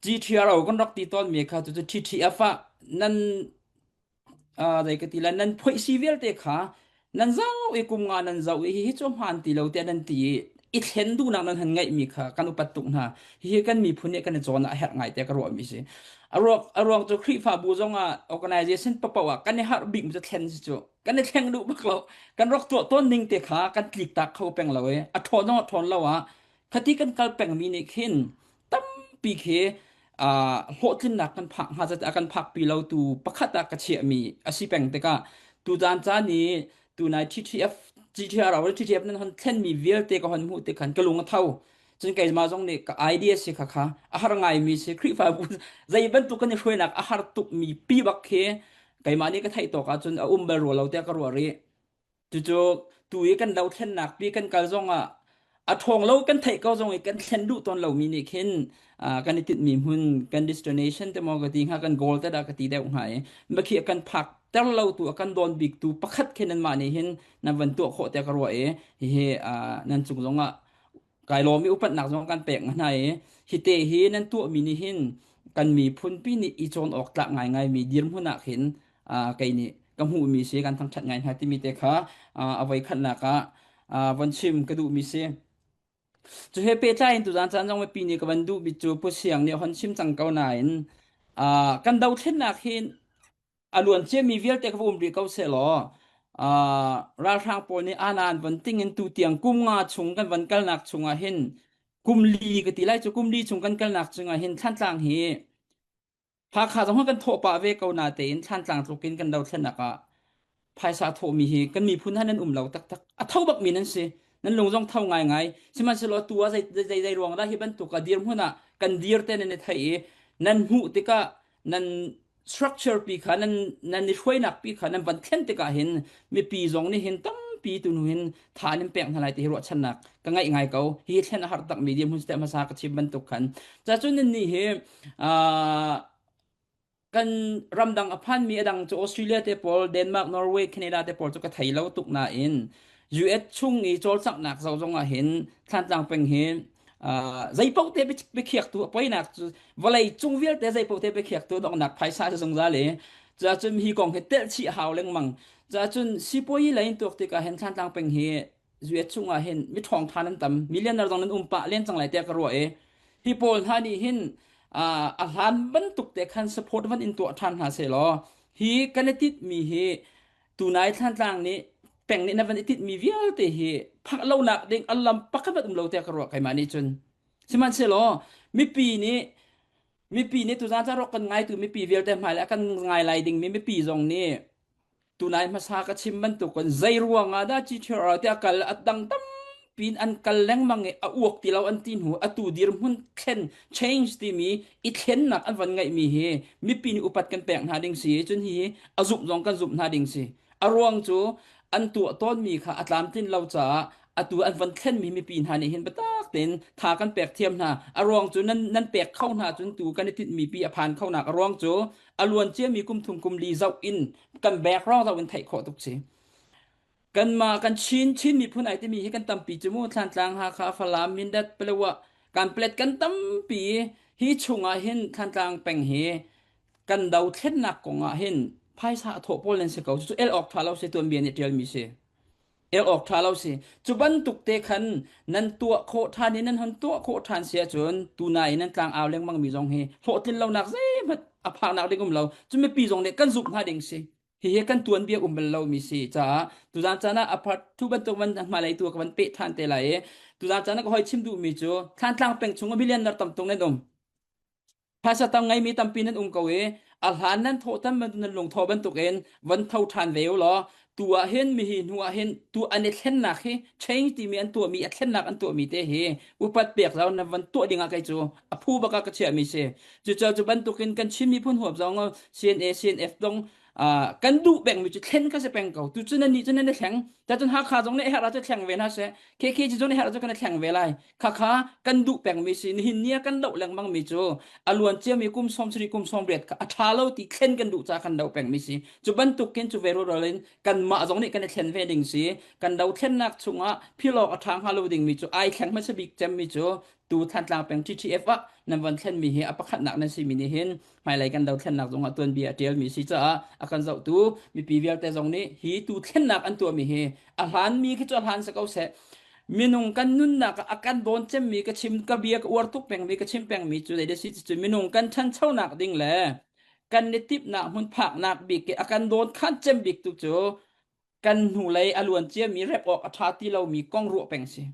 GTRO kan rak ti tawnmi kha cucu TTF ah nan zei ka ti lai nan phoihsi vialte kha nan zoh i kum nga nan zoh i hihi cu hmaan ti lo tiah nan ti i i thlen duhnak nan han ngeihmi kha kan upat tuk hna. Hihi kan miphun nih kan i cawn ah a herh ngai tiah ka ruahmi si. A ruak a ruang cu Khrihfabu zong ah organization paoh ah kan i harh bik mi cu thlen si cu. Kan i thleng duh bak lo. Kan rak tuah tawn ning te kha kan tlik tak kho peng lo i a ṭhawn zong a ṭhawn lo ah khati kan kal pengmi nih khin tampi khi hlawhtlinnak kan phak hnga zat a kan phakpi lo tu pakhat ah ka chiahmi a si peng tikah tutan caan i tunai TTF GTR le TTF nan hon thlenmi vialte ka hon hmuh tik khan ka lung a tho cun keimah zong nih ka idea si kha kha a har ngaimi si Khrihfabu zei bantuk kan i hruainak a har tukmi pi bak khi keimah nih ka theih tawk ahcun a um bal rua lo tiah ka ruah rih Cucu tu i kan dothlennak pi kan kal zongah a ṭhawng lo kan theih ko zong i kan thlen duh tawn lomi nih khin kan i tinhmi hmun kan destination te maw ka ti hnga kan goal te dah ka ti deuh hnga i makhi a kan phak ter lo tu a kan dawn bik tu pakhat khi nanmah nih hin nan van tuah khawh tiah ka ruah i hihi nan cung zongah kai lawm i upatnak zong kan pek hna i hi te hi nan tuahmi nih hin kan miphun pi nih i cawn awk tlak ngaingai mi dirhmun ah khin kei nih ka hmuhmi si kan thangṭhat ngai hna timi te kha a voi khatnak ah von chim ka duhmi si. Cu he pehtlai in tuzaan caan zong mipi nih ka van duhmi cu Pu Siang nih a hon chim cang ko nain kan dothlennak hi a luan ciami vialte ka va um rih ko sehlaw ralhrang pawl nih ana an von ting in tu tiang kum nga chung kan van kalnak chungah hin kum li ka ti lai cu kum li chung kan kalnak chungah hin Thlantlang hi Hakha zong kan thawh pah ve ko na tein Thlantlang tluk in kan dothlennak ah phaisa thawhmi hi kan miphun han nan um lo taktak a tho bakmi nan si nan lung zong tho ngaingai sihmanhsehlaw tu ah zei zei zei ruang dah hi bantuk a dirhmun ah kan dir te nan i theih i nan hmuh tikah nan structure pi kha nan nan i hruainak pi kha nan van thlen tikah hin mipi zong nih hin tampi tu hnu hin tha an in pek hna lai ti hi ruahchannak ka ngaih ngai ko hi thlen a har tak mi dirhmun step hmasa ka chim bantuk khan ca cun nan nih hi kan ramdang a phanmi a dang cu Australia te pawl Denmark Norway Canada te pawl cu ka thei lo tuk nain US chung i cawlcanghnak zoh zong ah hin Thlantlang peng hi zeipaoh te biakhiaktu a poinak cu vawlei cung vialte zeipaoh te biakhiaktu donghnak phaisa si zungzal i cuahcun hi kong hi telh chih a hau lengmang cuahcun sipuayi lei in tuak tikah hin Thlantlang peng hi US chungah hin mi ṭhawng ṭha nan tam millionaire zong nan um pah len cang lai tiah ka ruah i hi pawl hna nih hin a hlan bantuk te khan support van in tuah ṭhan hna seh law hi kan i titmi hi tunai Thlantlang nih peng nih na van i tinhmi vialte hi phak lonak ding a lam pakhat hmanh um lo tiah ka ruah keimah nih cun sihmanhsehlaw mipi nih mipi nih tuzaan ca rawk kan ngaitu mipi vialte hmai le a kan ngai lai dingmi mipi zong nih tunai hmasa ka chim bantukin zei ruangah dah GTR tiah kal a dang tampi in an kal lengmang i a uak ti lo an ti hnu atu dirhmun thlen change timi i thlennak an van ngeihmi hi mipi nih upat kan pek hna ding si cun hi a zumh zong kan zumh hna ding si a ruang cu an tuah tawnmi kha a tlamtlin lo caah atu an van thlenmi mipi hna nih hin biatak tein tha kan pek thiam hna a ruang cu nan nan pek kho hna cun tu kan i tinhmi pi a phan kho nak a ruang cu a luan ciami kum thum kum li zoh in kan background zoh in theih khawh tuk si Kanmah kan Chin Chin miphun ai timi hi kan tampi cu mu Thlantlang Hakha Falam Mindat Palawa Kanplet kan tampi hi chungah hin Thlantlang peng hi kan dothlennak kong ah hin phaisa a thawh pawl nan si ko cu el awk tha lo si tuanbia nih tialmi si el awk tha lo si cu bantuk te khan nan tuah khawh than i nan hon tuah khawh than si ahcun tunai in nan tlang au lengmang mi zong hi hlawhtlin lonak zeihmanh a phaknak ding um lo cu mipi zong nih kan zumh hnga ding si Hihi kan tuanbia um bal lomi si caah tuzaan caan ah a part tu bantuk van hmailei tu ka van peh than te lai i tuzaan caan ah ka hoi chim duhmi cu Thlantlang peng chung ah millionaire tam tuk nan um. Phaisa tam ngeimi tampi nan um ko i a hlan nan thawh tam nan lungthawh bantukin van tho than ve u law tu ah hin mihi hnu ah hin tu an i thlennak hi change timi an tuahmi a thlennak an tuahmi te hi upat pek zau na van tuah ding ah kei cu a phu bak ah ka chiahmi si. Cucaah cu bantukin kan Chin miphun huap zong CNA CNF zong kan duh pengmi cu thlen kha si peng ko tu cu nan nih cu nan i thleng cun Hakha zong nih herh ah cu thleng ve hna seh KKG zong nih herh ah cu kan i thleng ve lai khakha kan duh pengmi si nihin ni ah kan doh lengmang mi cu a luan ciami kum 70 kum 80 kha a ṭha lo ti thlen kan duh caah kan doh pengmi si cu bantuk khin cu ve rural in kanmah zong nih kan i thlen ve ding si kan dothlennak chungah philawk a ṭha hnga lo dingmi cu ai thleng hmasa bik cemmi cu Tu Thantlang peng TTF ah nan von thlenmi hi a pakhatnak nan simi nih hin hmailei kan dothlennak zong ah tuanbia a ṭialmi si caah a kan zohtu mipi vialte zong nih hi tu thlennak an tuahmi hi a hlanmi khi cu a hlan si ko seh. Minung kan nunnak ah a kan dawn cemmi ka chim ka bia ka uar tuk pengmi ka chim pengmi cu zei si cu minung kan ṭhanchonak ding le kan i timhnak hmun phaknak bik i a kan dawn khan cem bik tu cu kan hnulei a luan ciami rep awk a ṭha ti lomi kong ruah peng si.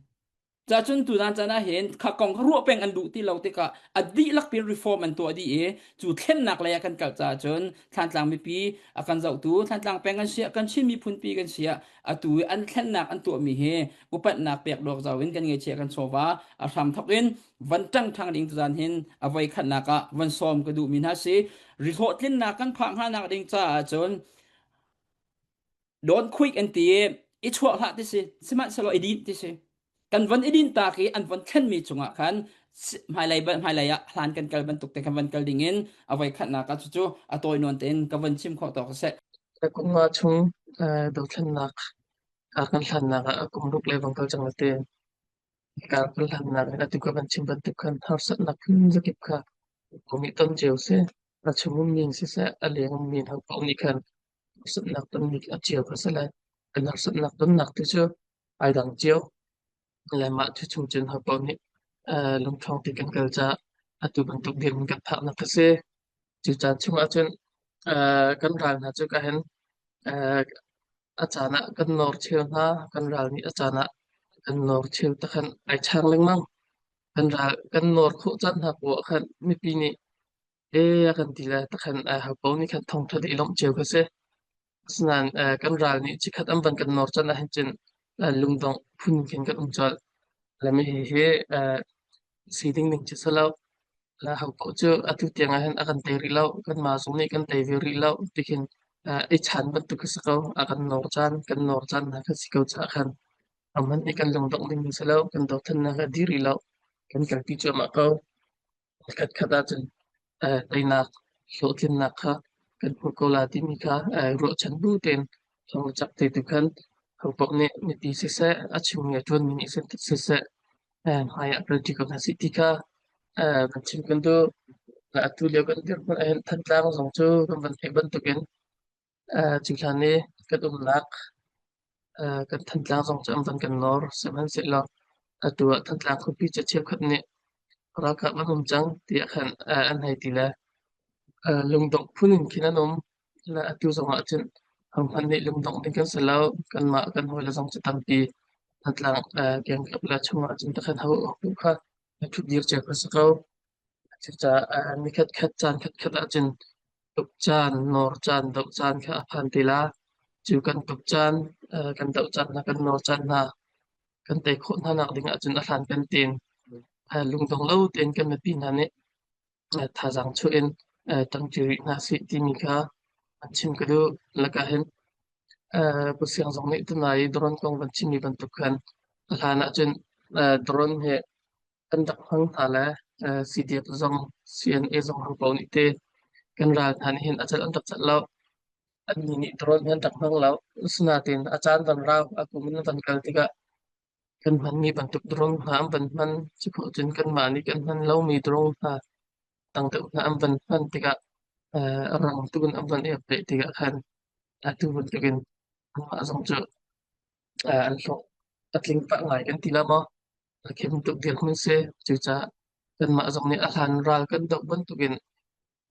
Cacun tuzan caan ah hin kha kong kha ruah peng an duh ti lo tikah a dihlak pin reform an tuah dih i cu thlennak lei ah kan kal caah cun Thlantlang mipi a kan zohtu Thlantlang peng kan si ah kan Chin miphun pi kan si ah atu i an thlennak an tuahmi hi upatnak pek dawk zau in kan ngeichia kan chawva a hram thok in van ṭang ṭhang ding tuzan hin a voi khatnak ah van sawm ka duhmi hna si. Ri hlawhtlinnak kan phak hnganak ding caah cun Don't quick an ti i i chuah hlah ti si. Sihmanhsehlaw i din ti si. Kan von i din tak i an von thlenmi cungah khan hmailei hmailei ah hlan kan kal bantuk te khan van kal ding in a voi khatnak ah cucu a tawi nawn tein ka von chim khawh tawk seh. Kum nga chung dothlennak kan hlannak ah kum ruk le bang kal cang la te. Kar kan hlannak in atu ka van chim bantuk khan harsatnak phun zakip kha kum i ton cio si. A chung ummi in siseh, a leng ummi in ho paoh nih khan harsatnak tonmi a cio kha si lai. Kan harsatnak tonnak te cu ai dang cio. Le mah cu chung cun ho paoh nih lungṭhawng te kan kal caah atu bantuk dirhmun kan phaknak kha si. Cu caan chungah cun kan ral hna cu ka hen a caan ah kan nawr cheu hna, kan ral nih a caan ah kan nawr cheu te khan ai chang lengmang. Kan ral kan nawr khawh caan hna poah ah khan mipi nih ee a kan ti le takhan hopaoh nih khan thawngṭha i lawmh cio kha si. Asinain kan ral nih chikkhat an van kan nawr caan ahhin cun lungdongh phun khin kan um colh. Le mi hihi si ding ning cu si lo. Le hopaoh cu atu tiang ahhin a kan tei rih lo. Kanmah zong nih kan tei ve rih lo tikhin i chan bantuk kha si ko. A kan nawr caan, kan nawr caan hna kha si ko caah khan ahohmanh nih kan lungdongh ding si lo. Kan dothlennak a dir rih lo. Kan kalpi cuahmah ko. Khatkhat ahcun teinak hlawhtlinnak kha kan hmuh ko lai timi kha ruahchan bu tein thawng na cak te tu khan hopaoh nih mipi siseh, a chimmi a ṭuanmi nih siseh, hmai ah kalṭi ko hna sih ti kha kan chim kan duh. Atu lio kan dirhmun ahhin Thantlang zong cu kan van theih bantukin Cu hlan i kan umnak kan Thantlang zong cu an van kan nawr. Sihmanhsehlaw atu ah Thantlang khuapi cu cheukhat nih ralkap an um cang tiah khan an hei ti le lungdongh phun in khin an um. Le atu zong ah cun hohmanh nih lungdongh ding kan si lo. Kanmah kan hawile zong cu tampi Thantlang kengkap le chungah cun takhan ho kha ṭhutdir cio kan si ko. Cucaah ni khatkhat caan khatkhat ahcun tuk caan, nawr caan, doh caan kha a phan te la. Cu kan tuk caan, kan doh caan hna, kan nawr caan hna, kan tei khawh hna nak ding ahcun a hlan kan tein lungdong lo tein kan mipi hna nih thazaang chuah in ṭangṭi rih hna sih timi kha an chim ka duh. Lakah hin Pu Siang zong nih tunai i drone kong van chimmi bantuk khan a hlan ahcun drone hi Kan rak hmang hna le CDF zong CNA zong ho paoh nih te kan ral hna nih hin a celh an rak celh lo. Annih nih drone hi an rak hmang lo. Asinain a caan van rau, a kum in a van kal tikah kan hmanmi bantuk drone hna an van hman. Cukhawh cun kanmah nih kan hman lomi drone hna tang deuh hna an van hman tikah a rang tuk in an van i update tikah khan atu bantukin anmah zong cu an hlawh a tling pah ngai kan ti la maw? A khem tuk dirhmun si. Cucaah kanmah zong nih a hlan ral kan doh bantukin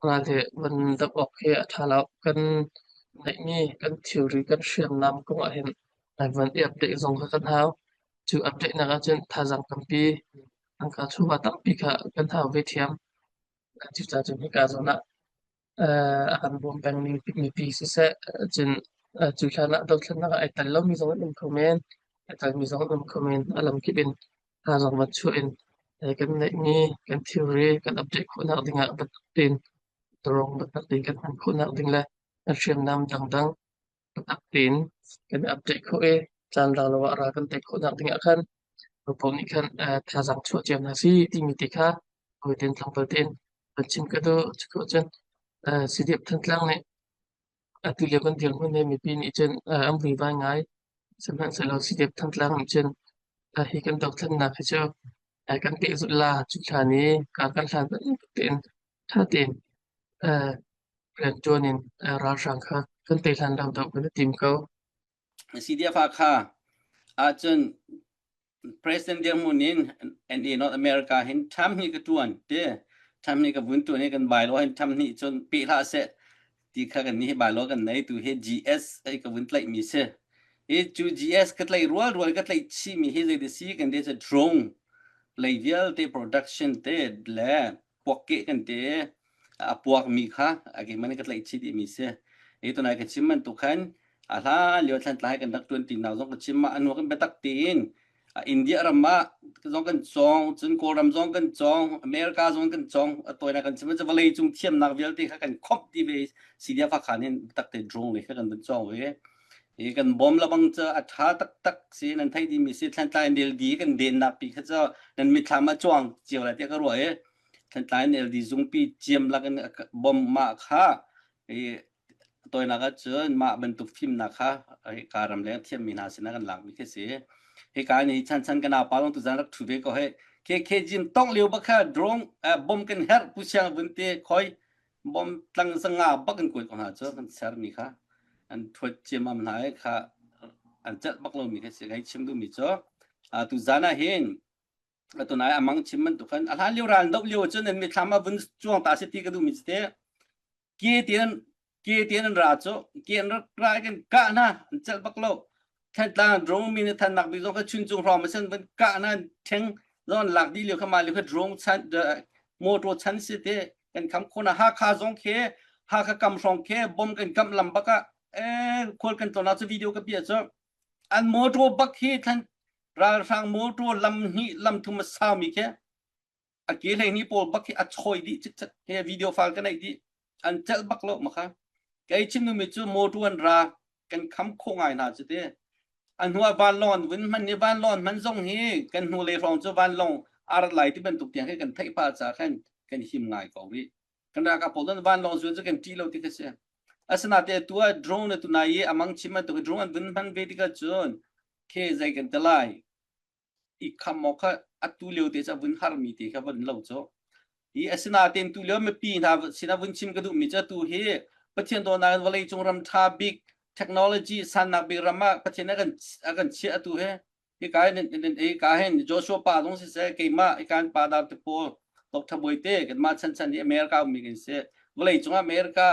ral hi van doh awk hi a ṭha lo. Kan ngeihmi kan thilri kan hriamnam kong ah hin van i update zong kha kan hau. Cu update nak ahcun thazaang tampi, tangka chawva tampi kha kan hau ve ṭhiam. Cucaah cun hika zawn ah a kan bawm pengmi mipi siseh, cun cu hlan ah dothlennak ah ai tel lomi zong an um kho men, ai telmi zong an um kho men. A lamkip in thazaang van chuah in kan neihmi kan thilri kan update khawhnak dingah biatak tein tarung biatak tein kan hman khawhnak ding le kan hriamnam dangdang biatak tein kan i update khawh i caan rau lo ah ral kan tei khawhnak dingah khan Hopaoh nih khan thazaang chuah cio hna sih timi te kha hawitein tlangval tein kan chim ka duh. Cucu cun CDF Thantlang nih atu lio kan dirhmun hi mipi nih cun an vuivai ngai. Sihmanhsehlaw CDF Thantlang nih cun hi kan dothlennak hi cu. Kan pehzulh la. Cu hlan i kar kan hlan bantuk tein ṭha tein rianṭuan in ralhrang kha kan tei hlan lo doh kan i tim ko. CDF Hakha ahcun President dirhmun in NA North America hin tham hnih ka ṭuan ti tham hnih ka vun ṭuan i kan bylaw hin tham hnih cun peh hlah seh ti kha kan nih bylaw kan nei tu hi GS ai ka vun tlaih mi si hi cu GS ka tlaih rual rual ka tlaih chih mi hi zei si kan ti drone lei vialte production te le puakkeh kan ti a puakmi kha a keimah nih ka tlaihchih dihmi si. Hi tunai ka chim bantuk khan a hlan lio thlantlai kan rak tuan ti nak zong ka chim ma anu kan biatak tiin India ram ah zong kan cawng cun Kawlram zong kan cawng America zong kan cawng a tawinak kan chim cu vawlei cung thiamnak vialte kha kan khomh ti ve CDF Hakha nin biatak te drone le kha kan vun cawng ve hi kan bom labang cu a tha taktak si nan thei dimi si thlantlai NLD kan dennak pi kha cu nan mitthlam ah cuang cio lai tiah ka ruah i thlantlai NLD zungpi ciam lakin bom mah kha i tawinak ah cun mah bantuk fimnak kha ka ram leng thiammi hna sinah kan lakmi khi si hika ni chan chan kana pa long tu zan rak thu ve ko he ke ke jim tong lio ba kha drone bom kan her pu siang vun te khoi bom tlang sanga bak in kuai ko hna cu kan sermi kha an thuat ciamam hna i kha an celh bak lomi kha si kai chim duhmi cu tu zan ah hin tunai amang chim bantuk khan a hlan lio ral doh lio cun an mithlam ah vun chuang ta si ti ka duhmi cu te ke tian ke tian an ra cu ke an rak ra kan kah hna an celh bak lo Thantlang drone mi na thannak bik zong kha chuncung hrawng ma san van kah na theng zong lak di lio kha ma lio kha drone chan motor chan si te kan kham khona Hakha zong khe Hakha kam hrawng khe bom kan kam lam baka eh khual kan tlona chu video ka pia chu an motor bak hi thlan ralhrang motor lam hni lam thum sau mi khe a ke hlei ni pawl bak hi a choi dih cikcek he video file ka neih dih an celh bak lo ma kha kei chim mi cu motor an ra kan kham kho ngai hna cu te a hnu ah vanlawng an vun hman ni vanlawng hman zong hi kan hnu lei hrawng cu vanlawng a rat lai ti bantuk tiang khi kan theih pa ca khan kan him ngai ko rih kan ralkap pawl don vanlawng zuan cu kan ṭih lo ti kha si asinain tu ah drone tu nai i amang chim bantuk drone an vun hman ve tikah cun khe zei kan te lai i kham awk kha atu lio te cu a vun harmi te kha vun lo cu hi asinain tu lio mipi hna sinah vun chim ka duhmi cu atu hi Pathian dawtnak in vawlei cung ram ṭha bik technology sannak bik ram ah Pathian a kan a kan chiah atu hi hika hin hika hin Joshua pa zong siseh keimah hikan pa dar te pawl Dr. Boite kanmah chan chan hi America ummi kan si vawlei cung America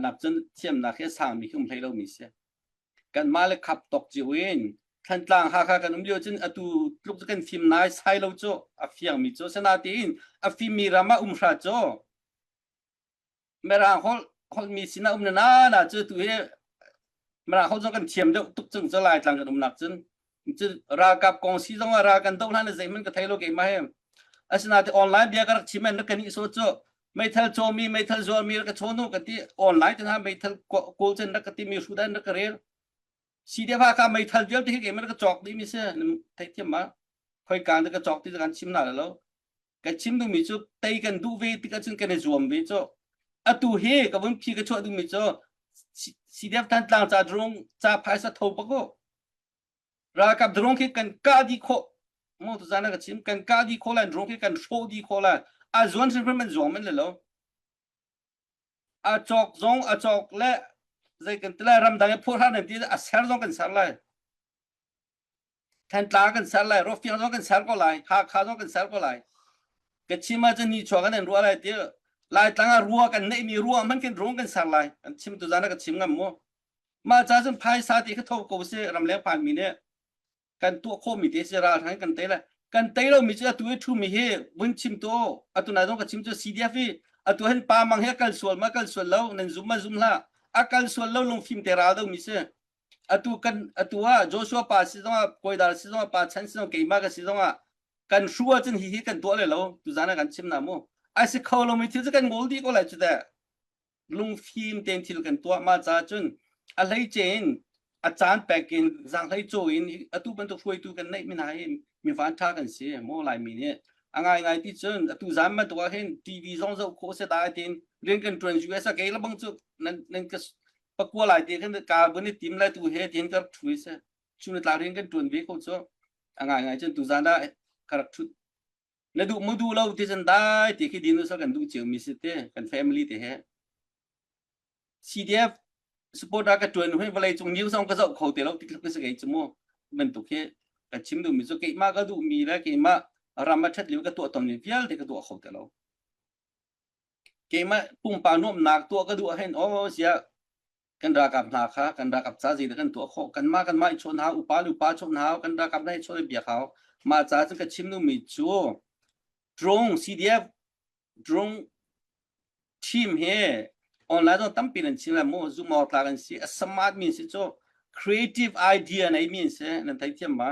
nak cun thiamnak hi a sangmi khi um hlei lomi si Kanmah le khap tawk cio in Thantlang Hakha kan um lio cun atu tluk cu kan fim nai sai lo cu a fiangmi cu sanatein a fimmi ram ah um hra cu Mirang holh holhmi sinah um na na cu tu hi Mirang holh zong kan thiam deuh tuk cung cu Laitlang kan umnak cun cu ralkap kong si zong ah ral kan doh hlan zeihmanh ka thei lo keimah he asinain online bia ka rak chim an kan ih so cu meithal cawmi meithal zuarmi rak ka chawn ka ti online te hna meithal kawl cen rak ka ti mi hrudan rak ka rel CDF ka meithal vialte hi keimah ka cawk dih mi si theithiam ma khoi kaan ka cawk ti kan chim na lo ka chim duhmi cu tei kan duh ve tikah cun kan i zuam ve cu atu hi ka vun phi ka chuah duhmi cu CDF Thantlang ca drone ca phaisa tho pak u Ralkap drone khi kan kah dih khawh. Mo tu zan ka chim kan kah dih khawh lai drone khi kan hrawh dih khawh lai. A zuan hrimhrim an zuang men le lo. A cawk zong a cawk le zei kan ti lai ramdang i phur hran an ti a ser zong kan ser lai. Thantlang kan ser lai, Rofiang zong kan ser ko lai, Hakha zong kan ser ko lai. Ka chim ah cun ni chuak an ruah lai ti Laitlang ah rua kan neih mi rua hmanh kan drone kan ser lai. An chim tu zan ka chim ngam mu. Mah ca cun phaisa ti kha tho ko si ramleng phanmi nih kan tuah khawhmi te si ral hran kan tei lai. Kan tei lomi cu atu i ṭhumi hi vun chim tu atu nai zong ka chim cu CDF hi atu hin pa mang hi a kal sual ma kal sual lo nan zum ma zum hlah a kal sual lo lungfim te ral do mi si atu kan atu ah Joshua pa si zong ah Koidar si zong ah pa Chan si zong keimah ka si zong ah kan hru ahcun hi hi kan tuah le lo tuzan ah kan chim na mu a si kho lomi thil cu kan ngol dih ko lai cu teh lungfim tein thil kan tuah ma ca cun a hleice in a caan pek in zaanghlei caw in atu bantuk hruaitu kan neih mi hna hi mi van tha kan si maw laimi nih a ngai ngai ti cun atu zan bantuk ah hin TV zong zoh khawh se dai tin rian kan tuan US a kei labang cu nan nan ka pakua lai te kan ka bun i tim lai tu he tin ka thui se chun tla rian kan tuan ve ko cu a ngai ngai cun tu zan ah ka rak thut. Na duh mu duh lo ti cun dai ti khi din usal kan duh cio mi si te kan family te he. CDF support a ka tuan hui vawlei cung news zong ka zoh kho te lo ti tluk si kei cu mu bantuk hi ka chim duh mi cu keimah ka duh mi le keimah ram a that liu ka tuah ton mi vialte ka tuah kho te lo. Keimah pumpak nuamhnak tuah ka duh ahhin aw sia kan ralkap hna kha kan ralkap ca zeidah kan tuah khawh kanmah kanmah i chawn hau upa le upa chawn hau kan ralkap hna i chawn biak hau mah ca cun ka chim duhmi cu drone CDF drone team he online zong tampi nan chim la mu zoom awk tlak an si a smart mi si cu creative idea nei mi si nan thei thiam ma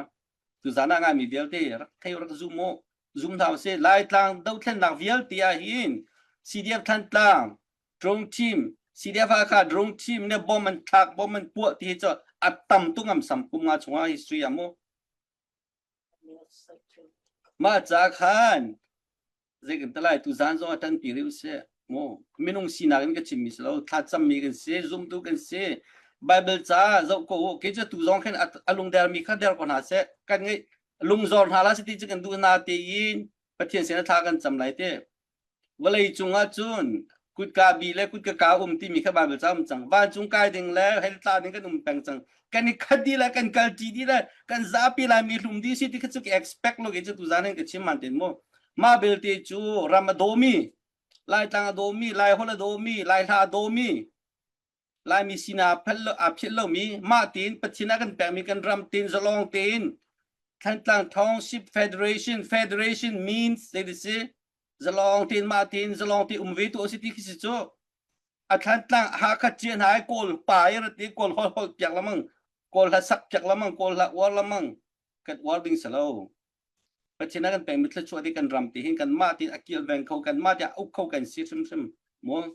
tuzan ah ngaimi vialte rak thei rak zum mu zum hna usih Laitlang dothlennak vialte ah hin CDF Thantlang drone team CDF Hakha drone team ne bom an thlak bom an puah ti hi cu a tam tu ngam sam kum nga chungah history ah mu mah ca khan zei kan talai tu zan zong a tan pi rih usih mu minung sinak in ka chim mi si lo thla cam mi kan si zumtu kan si Bible ca zoh ko u kei cu tu zong khin a lungder mi kha der ko hna seh kan ngeih lungzor hna la si ti cu kan duh na te in Pathian sin thla kan cam lai te Vawlei cungah cun kutka bi le kutka ka um timi kha Baibal ca um cang. Vancung kai ding le hell tla ding kan um peng cang. Kan i khat dih le kan kal ṭi dih le kan zapi laimi hlum dih si ti kha cu ka expect lo ke cu tuzan hin ka chim man ten mu. Mah belte cu ram a dawmi, Laitlang a dawmi, Laiholh a dawmi, Laihla a dawmi, Laimi sinah aa philh lomi mah tein Pathian a kan pekmi kan ram tein zalong tein Thantlang Township Federation Federation means zei si zalong tein mah tein zalong tein um ve tu a si ti khi si cu a Thantlang Hakha cian hai kawl pa i rat i kawl hol hol piak lamang kawl hla sak piak lamang kawl hla uar lamang kan uar ding si lo Pathian a kan pekmi thluachuah ti kan ram ti hin kan mah tin a kilveng kho kan mah tiah uk kho kan si hrimhrim mu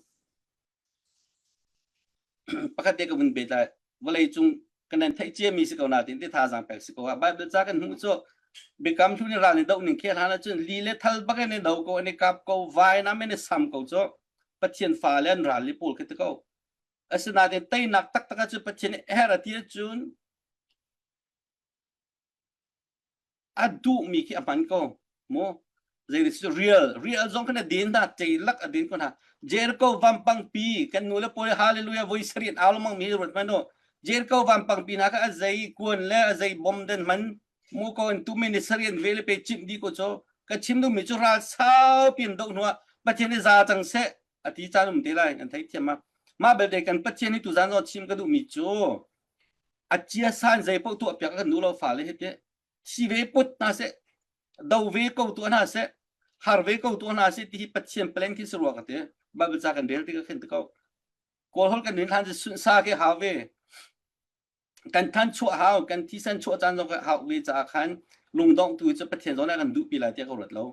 Pakhat te ka vun bet lai. Vawlei cung kan nan theih ciami si ko nain ti thazaang pek si ko ah Bible ca kan hmuh cu biakam hlun i ral in doh ning khel hlan ahcun li le thal bak in i do ko an i kap ko vainam in i sam ko cu Pathian fale an ral i pawl khi ti ko. Asinain teinak taktak ahcun Pathian nih her a ti ahcun A duhmi khi a hman ko mu. Zei cu real real zong khan a din hna ceilak a din ko hna. Jericho vampang pi kan nu le pawl hallelujah voi sarih an au lengmang mi ruat hmanh u. Jericho vampang pi hna kha a zei kuan le a zei bom den hman mu ko in tu minute sarih an ve le pe chimh di ko cu ka chim duhmi cu ral saupi an doh hnuah Pathian i za cang seh a ti caan um te lai an theithiam ma mah belte kan Pathian hi tuzan zong chim ka duhmi cu a ciasan zei paoh tuah piak kan duh lo fale hi te si ve put hna seh do ve ko tuah hna seh har ve ko tuah hna seh ti hi Pathian plan khi si rua ka ti Bible ca kan rel ti ka khin te ko kawl hol kan rin hlan sunsa ke hau ve kan than chuah hau kan thisen chuah caan zong hau ve caah khan lungdongh tu cu Pathian zong nih kan duh pi lai tiah ka ruat lo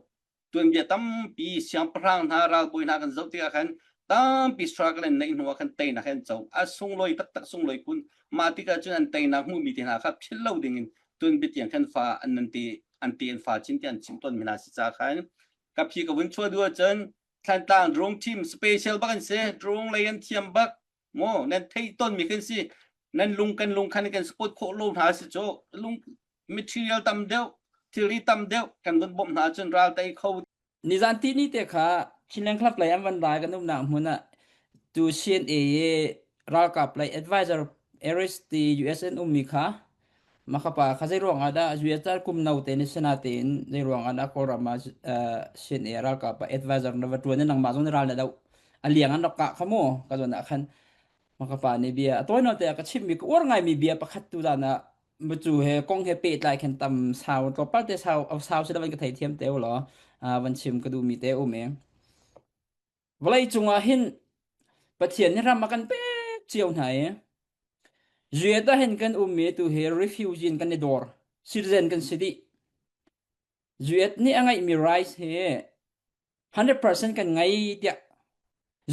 tuanbia tampi siangpahrang hna ralbawi hna kan zoh tikah khan tampi struggle an neih hnuah khan teinak an co a sunglawi taktak sunglawi kun mah tikah cun an teinak hmuhmi te hna kha philh lo dingin tuanbia tiang khan fa an nan te an te an fa chin te an chim tawn mi hna si ca khan ka phi ka vun chuah duh ahcun Thantlang drone team special bak an si drone lei an thiam bak mu nan thei ton mi kan si nan lung kan lung khan kan support khawh lo hna si cu lung material tam deuh thilri tam deuh kan vun bawmh hna cun ral tei kho Nizan ti ni te kha Chinland Club lei an van rai kan umnak hmun ah tu CNA i ralkap lei advisor Aris ti USN ummi kha makapa kha zei ruang ah dah US kum no te ni sana tein zei ruang ah dah Kawlram ah CNA ralkap ah advisor na va tuan i nangmah zong nih ral na doh a liang an rak kah kha mu ka zawn ah khan makapa nih bia a tawi nawn te ah ka chimmi ka uar ngaimi bia pakhat tu zan ah Mucu he kong he pehtlai khin tam sau tlawmpal te sau sau si lo in ka theithiam te u law van chim ka duhmi te um i vawlei cungah hin Pathian nih ram a kan pek cio hna i Zuet ah hin kan ummi tu hi refugee in kan i dawr citizen kan si dih Zuet nih a ngeihmi rice hi 100% kan ngei tiah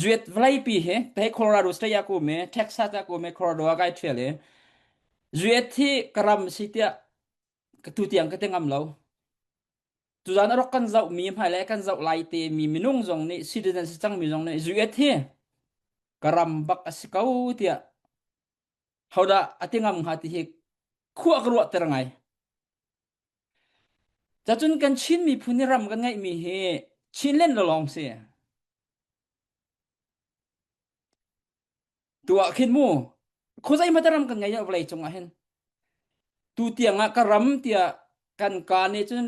zuet vawleipi hi te Colorado state ah kum i Texas ah kum i Colorado ah kai ṭhial i zuet hi ka ram si tiah ka tu tiang ka ti ngam lo tuzan a rak kan zoh mi hmailei kan zoh lai te mi minung zong nih citizen si cang mi zong nih zuet hi ka ram bak a si ko tiah hodah a ti ngam hnga ti hi khua ka ruah ter ngai. Cacun kan Chin miphun i ram kan ngeihmi hi Chinland lawng si. Tu ah khin mu khuazei hmanh ram kan ngei vawlei cung ah hin. Tu tiang ah ka ram tiah kan ka nih cun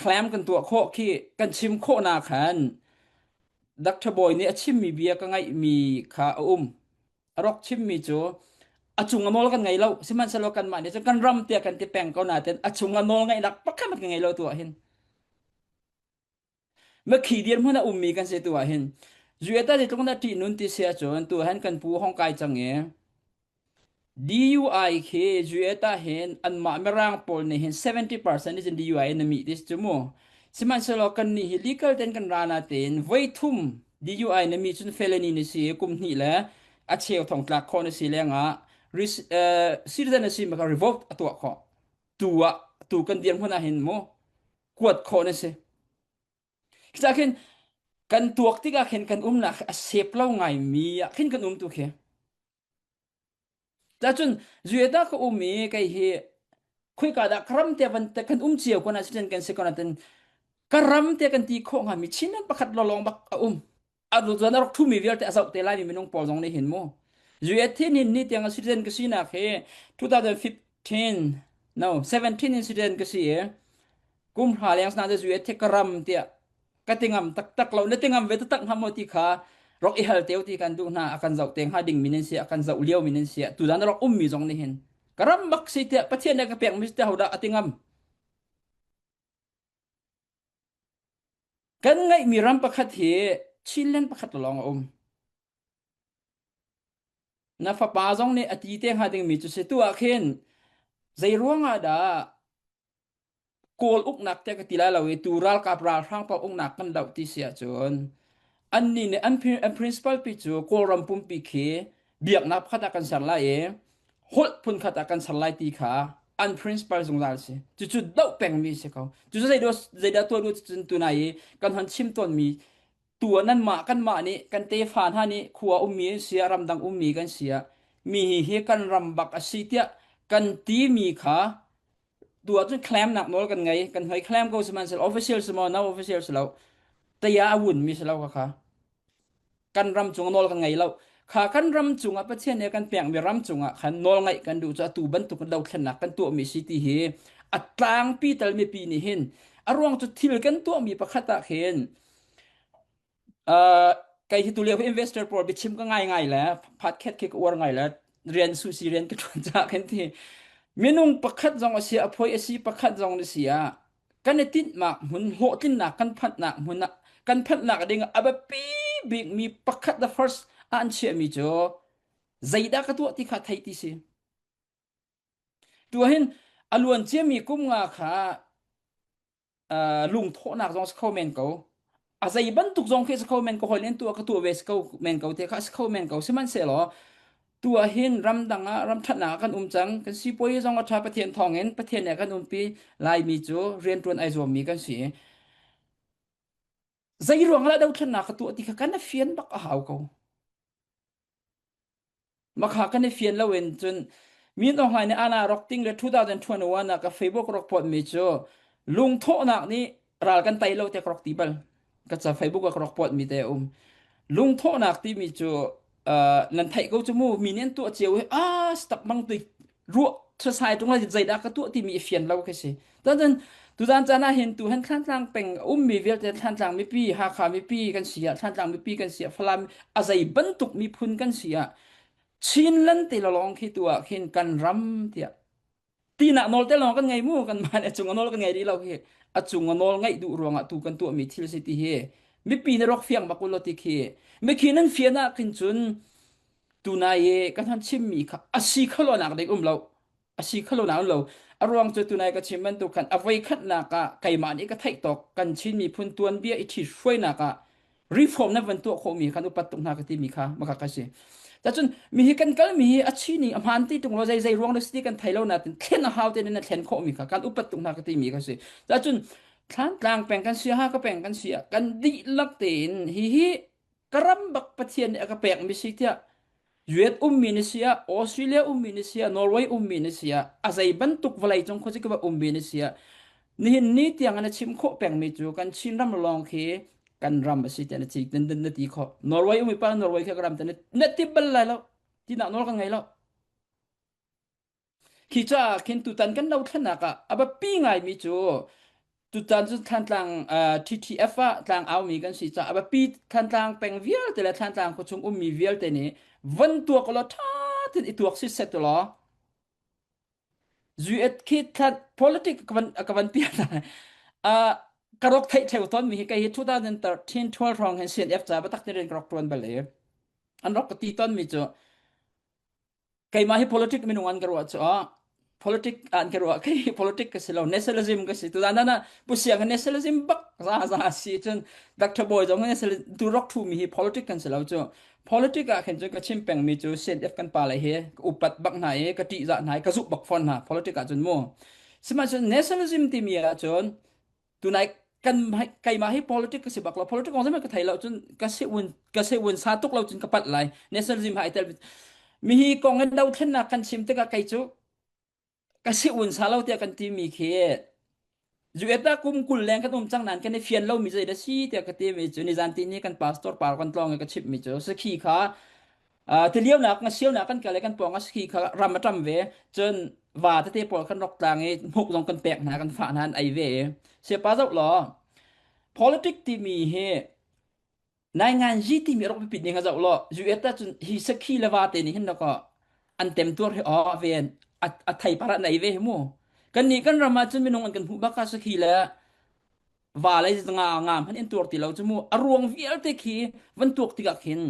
claim kan tuah khawh khi kan chim khawh na khan Dr. Bawi nih a chimmi bia ka ngaihmi kha a um. A rak chimmi cu a cung a nawl kan ngei lo sihmanhsehlaw kanmah nih cun kan ram tiah kan ti peng ko nain a chung a nawl ngeihnak pakhat kan ngei lo tu ah hin. Makhi dirhmun a ummi kan si tu ah hin Zueta zeitluk na ṭih nun ti si ahcun tu han kan pu hong kai cang i DUI khi Zueta hin anmah mirang pawl nih hin 70% nih cun DUI in a mih ti cu mu. Sihmanhsehlaw kan nih hi legal ten kan ra na tein voi thum DUI na mi cun felony ni si kum hnih le a cheu thong tlak khawh na si lengah citizen na si maka revoke a tuah khawh. Tu ah tu kan dirhmun ah hin mu kuat khawh na si. Khi khin kan tuak tikah khin kan umnak a sep lo ngai mi ah khin kan um tu khi. Cacun zueda ka um i kei hi khuika dah ka ram te van te kan um cio kon ah citizen kan si kon ah ten ka ram te kan ti khawh hnga mi Chinland pakhat lolong bak a um. A zuan a rak thumi vialte a zoh te lai mi minung pawl zong nih hin mu. US thin hin ni tiang citizen ka sinak hi 2015 no 17 in citizen ka si i kum hra leng sana zu the ka ram tiah ka ti ngam taktak lo na ti ngam ve taktak hnga maw ti kha rok i hal teu ti kan duh hna a kan zoh te hnga ding min in si a kan zoh lio min in si tu dan rak um mi zong nih hin ka ram bak si tiah pathian ne ka pek mi te hodah a ti ngam kan ngaih mi ram pakhat hi Chinland pakhat lawng a um Na fapa zong nih a ti te hnga dingmi cu si tu ah khin zei ruangah dah Kawl uknak tiah ka ti lai lo i tu ralkap ralhrang paoh uknak kan doh ti si ahcun annih nih an, an principal pi cu Kawlram pumpi khi biaknak pakhat ah kan ser lai i holh phunkhat ah kan ser lai ti kha an principal zungzal si. Cucu doh pengmi si ko. Cucu zeidah zeidah tuah duh cun tunai i kan hon chim tawnmi tu ah nanmah kanmah nih kan tefa hna nih khua ummi an si ah ramdang ummi kan si ah mi hi hi kan ram bak a si tiah kan timi kha tu ah cun claim nak nawl kan ngei kan hoi claim ko sihmanhsehlaw official si maw no official si lo taya a wun mi si lo kha kha kan ram cung nawl kan ngei lo kha kan ram cungah Pathian nih kan pekmi ram cungah khan nawl ngeih kan duh cu atu bantuk dothlennak kan tuahmi si ti hi a tlangpi tal mipi nih hin a ruang cu thil kan tuahmi pakhat ah khin Uh, kei hi tulio investor pawl biachim ka ngai ngai le podcast khi ka uar ngai le rian susi rian ka ṭuan caah khin ti minung pakhat zong a si a phoi a si pakhat zong na si ah kan i tinhnak hmun hlawhtlinnak kan phanhnak hmun ah kan phanhnak ding a biapi bikmi pakhat the first ah an chiahmi cu zeidah ka tuah ti kha thei ti si tu hin a luan ciami kum nga kha lungthawhnak zong si kho men ko a zei bantuk zong khi si kho men ko hoi len tuah ka tuah ve si kho men ko te kha si kho men ko sihmanhsehlaw tu ah hin ramdang ah ram thatnak ah kan um cang kan sipuai zong a tha Pathian thawngin Pathian nih a kan umpi Laimi cu riantuan ai zuammi kan si zei ruang lah dothlennak ka tuah ti kha kan a fian bak a hau ko Makha kan i fian loin cun Min Aung Hlaing nih ana rak ting le 2021 ah ka Facebook rak pawtmi cu lungthawhnak nih ral kan tei lo te ka rak ti bal. Ka ca Facebook ah ka rak pawtmi te a um. Lungthawhnak timi cu uh, nan theih ko cu mu mi nih an tuah cio i ah stak bang tu ruah thasai tung la zeidah ka tuah timi i fian lo khi si. Cun tuzan caan ah hin tu han Thlantlang peng a ummi vialte Thlantlang mipi Hakha mipi kan si ah Thlantlang mipi kan si ah Falam a zei bantuk miphun kan si ah Chinland te lawng khi tu ah khin kan ram tiah tinak nawl te lawng kan ngei mu kan mah le cung a nawl kan ngei rih lo khi a cung a nawl ngeih duh ruangah tu kan tuahmi thil si ti hi mipi na rak fiang bak ulaw ti khi mikhi nan fian ah khin cun tunai i kan han chimmi kha a si kholo nak ding um lo a si kho lo nain lo a ruang cu tunai ka chim bantuk khan a voi khatnak ah keimah nih ka theih tawk kan Chin miphun tuanbia i ṭhit hruainak ah reform na van tuah khawhmi khan upat tuk hna ka timi kha maka ka si Tacun mi hi kan kal mi hi a chi ning a hmaan ti tung lo zei zei ruang le si kan thei lo natin thlen a hau te na thlen khawh mi kha kan upat tuk hna ka timi ka si Tacun Thlantlang peng kan si ha ka peng kan si kan dihlak tein hi hi ka ram bak Pathian nih a ka pek mi si tiah US ummi na si ah, Australia ummi na si ah, Norway ummi na si ah, a zei bantuk vawlei cung khuazei ka ummi na si ah, Nihin ni tiang na chim khawh pengmi cu kan Chin ram lawng khi kan ram a si tiah na ci na ti khawh. Norway umi pa Norway khi ka ram te na ti bal lai lo. Tinak nawl kan ngei lo. Khi caah khin tutan kan dothlennak ah a biapi ngaimi cu tutan cu Thlantlang uh, TTF ah tlang aumi kan si caah a biapi Thlantlang peng vialte le Thlantlang khuachung ummi vialte nih von tuak law ṭha tein i tuak siseh tu law US khi thlan politic ka van ka van piah uh, ka rak theih theu ton mi hi kei hi 2013 12 hrawng hin CNF ca batak te rian ka rak tuan bal i an rak ka ti ton mi cu keimah hi politic minung an ka ruah cu ah politic an ka ruah khi politic ka si lo nationalism ka si tu na na pu siang nationalism bak za za si cun Dr. Boy zong nationalism tu rock thu mi hi politic kan si lo cu politic ah khin cun ka chim peng mi cu CNF kan pa le hi ka upat bak hna i ka ṭih zah hna i ka zuh bak fawn hna politic ah cun mu sihmanhsehlaw nationalism timi ah cun tunai kan keimah hi politic ka si bak lo politic kong zeihmanh ka thei lo cun ka se un ka se un sa tuk lo cun ka palh lai nationalism ha i tel mi hi kong in dothlennak kan chim tikah kei cu ka si un sa lo tiah kan ti mi khi US ah kum 20 leng kan um cang nan kan i fian lo mi zei da si tiah ka ti mi cu nizan ti ni kan pastor par kan tlong i ka chimh mi cu sakhi kha Tilionak ngasionak kan kal i kan pawng ah ski kha ram a ṭam ve. Cun va tete pawl kan rok tlang i hmuk zong kan pek hna, kan fah hna an ei ve i. Siapa zoh law, politic timi hi nainganzi timi a rak biapit ning kha zoh law, US ah cun hi sakhi le vate nih hin dakaw an temtuar hi aw ven a, a theipar an ei ve hi mu. Kannih kan ram ah cun minung an kan hmuh bak ah sakhi le va le nga nga hmanh in tuar ti lo cu mu a ruang vialte khi van tuak tikah khin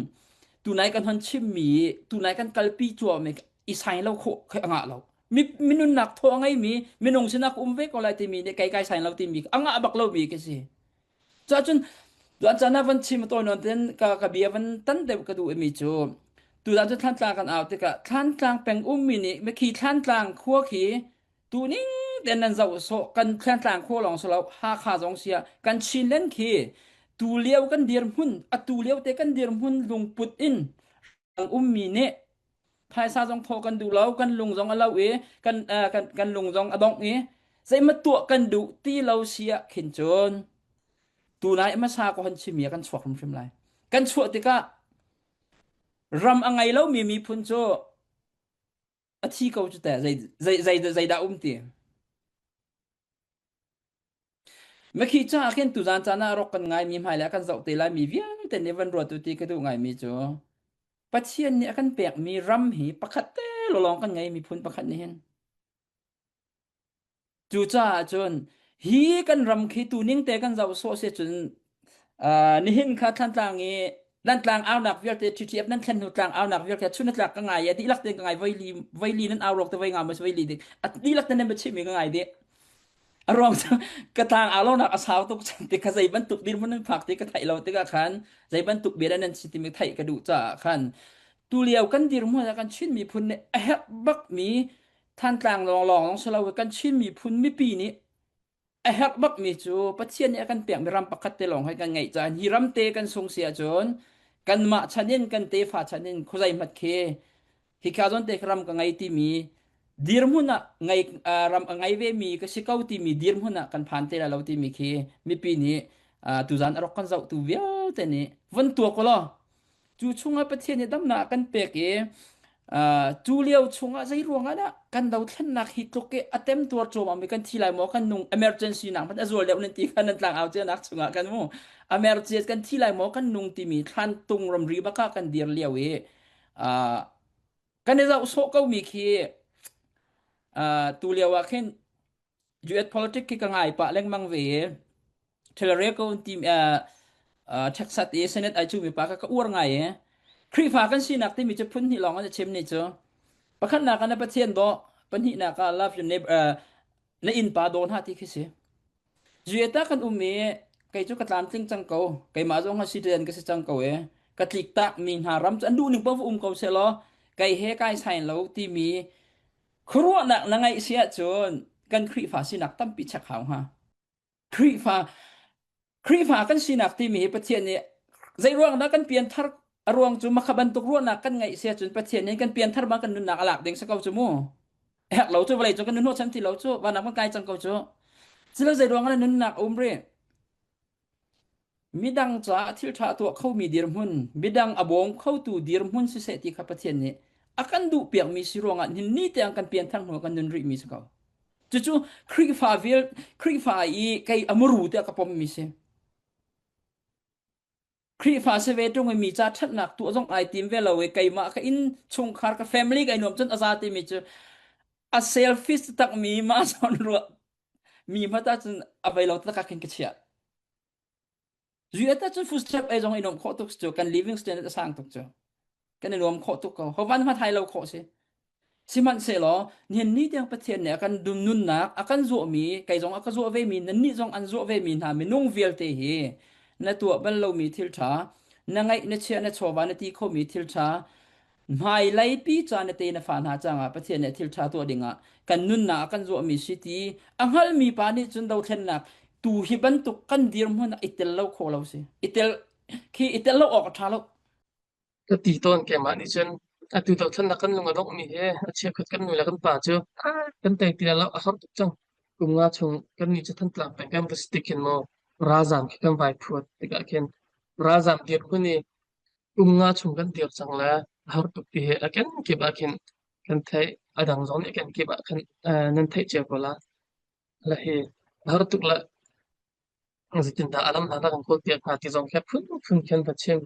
tunai kan hon chimmi tunai kan kalpi cuami i sai lo khawh khi a ngah lo mi minunnak thaw a ngeimi minung sinak um ve ko lai timi nih kai kai sai lo timi a ngah bak lo mi khi si cun tuan caan ah van chim tawi nawn ten ka ka bia van tan deuh ka duh mi cu tutan cu thlantlang kan au tikah thlantlang peng ummi nih mikhi thlantlang khua khi Tuning ten nan zoh sawh kan Thlantlang khua lawng si lo Hakha zong sia kan Chinland khi tu lio kan dirhmun atu lio te kan dirhmun lungput in ummi nih phaisa zong thaw kan duh lo kan lung zong a lo i kan kan kan lung zong a dongh i zeimat tuah kan duh ti lo si ah khin cun tunai hmasa ko han chimi ah kan chuak hrimhrim lai kan chuah tikah ram a ngei lomi miphun cu a thi ko cu teh zei zei zei zeidah um ti Makhi caah khin tuzan caan ah rok kan ngaimi hmailei ah kan zoh te laimi vialte nih van ruat u ti ka duh ngaimi cu Pathian nih a kan pekmi ram hi pakhat te lawlawng kan ngei miphun pakhat nih hin Cucaah cun hi kan ram khi tuning te kan zoh sawh si cun uh, nihin kha Thlantlang i nan tlang aunak vialte TTF nan thlen hnu tlang aunak vialte chun tlak ka ngai a dihlak ten ka ngai voili voili nan au rok te voi nga mas voili dik a dihlak ten nan chim mi ka ngai di a ruang cu ka tlang au lonak a sau tuk chan ti kha zei bantuk dirhmun nan phak ti ka theih lo tikah khan zei bantuk bia nan si timi theih ka duh caah khan tu lio kan dirhmun ah kan Chin miphun nih a herh bak mi Thantlang lawnglawng lawng si lo kan Chin miphun mipi nih a herh bakmi cu Pathian nih a kan pekmi ram pakhat te lawng hi kan ngeih caan hi ram te kan sung si ahcun kanmah chan in kan tefa chan in khuazei hmat khi hika zawn te ram ka ngei timi dirhmun ah ngei ram a ngei ve mi ka si ko timi dirhmun ah kan phan te lai lo timi khi mipi nih tuzan a rak kan zohtu vialte nih von tuak law Cu chungah Pathian nih damnak a kan pek i uh, cu lio chungah zei ruangah dah kan dothlennak hi tluk i a temtuar cuahmah mi kan thi lai maw kan nung emergency nak hmanh a zual deuh nan ti kha nan tlangau cia nak chungah kan mu emergency kan thi lai maw kan nung timi thlan tung ramri baka kan dir lio i uh, kan i zoh sawh ko mi khi uh, tu lio ah khin US politics khi ka ngai pah lengmang ve i Hillary ko ti uh, uh, Texas i Senate ai cu mi pa ka ka uar ngai i Khrihfa kan sinak timi cu phun hnih lawng an chim ni cu pakhatnak ah na Pathian daw pahnihnak ah love your neighbor uh, na innpa daw hna ti khi si Zueta kan um i kei cu ka tlamtling cang ko keimah zong ha citizen ka si cang ko i ka tlik tak mi hna ram cu an duh ning paoh um ko seh law kei he kai sain lo timi Khuaruahnak na ngeih si ahcun kan Khrihfa sinak tampi check hau hnga. Khrihfa Khrihfa kan sinak timi hi Pathian nih zei ruang dah kan pianthar a ruang cu makha bantuk ruahnak kan ngeih si ahcun Pathian nih kan pianthar ma kan nunnak a lak ding si ko cu mu. Herh lo cu vawlei cu kan nun hnawhchan ti lo cu vanah kan kai cang ko cu. Silo zei ruang ah na nunnak a um rih? Midang caah thil ṭha a tuah khomi dirhmun, midang a bawm khotu dirhmun siseh ti kha Pathian nih a kan duhpiakmi si ruangah nihin ni tiang kan pianthar hnu ah kan nun rihmi si ko. Cucu Khrihfa vial Khrihfa i kei a muru tiah ka pommi si. Khrihfa si ve ṭung i mi ca ṭhatnak tuah zong ai tim ve lo i keimah ka inn chungkhar ka family ka i nuam cun a za timi cu a selfish takmi mah zawn ruah mi hmata cun a vei lo takak khin ka chiah. Zuat ahcun food step ei zong i nuam khawh tuk cu kan living standard a sang tuk cu. Kan i nuam khawh tuk ko. Hovan hma thai lo khawh si. Sihmanhsehlaw nihin ni tiang Pathian nih a kan dum nunnak a kan zuahmi kei zong a ka zuah vemi nannih zong an zuah vemi hna minung vialte hi na tuah bal lomi thil ṭha na ngeih na chiah na chawva na ti khomi thil ṭha Hmailei pi ca na te na fa hna cangah Pathian nih thil ṭha tuah dingah kan nunnak a kan zuahmi si ti a hngalmi pa nih cun dothlennak tu hi bantuk kan dirhmun ah i tel lo kho lo si. I tel khi i tel lo awk a ṭha lo. Ka ti tawn keimah nih cun atu dothlennak kan lung a donghmi hi a chiakhat kan nu le kan pa cu kan tei ti lo a har tuk cang. Kum nga chung kan nih cu Thantlang peng kan va si tik khin maw ralzaam khi kan vai phuat tikah khin ralzaam dirhmun i Kum nga chung kan dir cang le a har tuk ti hi a kenkip ah khin kan theih. A dang zong nih kenkip ah khan nan theih cio ko la. Le hi a har tuk le zeitindah a lam hna kan kawl piak hnga ti zong khi a phunphun khin va chim.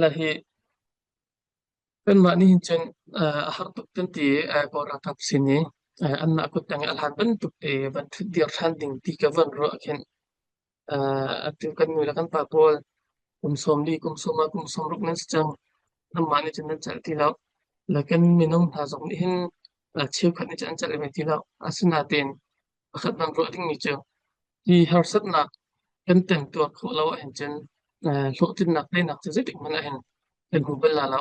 Le hi kanmah nih hin cun a har tuk kan ti i Kawl ralkap sin i anmah kuttang i a hlan bantuk te van ṭhut dir ṭhan ding ti ka van ruah khin Atu kan nu le kan pa pawl kum 40, kum 20, kum 60 nan si cang. Nanmah nih cun nan celh ti lo. Le kan mino hna zong nih hin cheukhat nih cun an celh ve ti lo. Asinain pakhat nan ruah dingmi cu hi harsatnak kan temtuar khawh lo ahhin cun hlawhtlinnak teinak cu zeitik hmanh ah hin kan hmu bal la lo.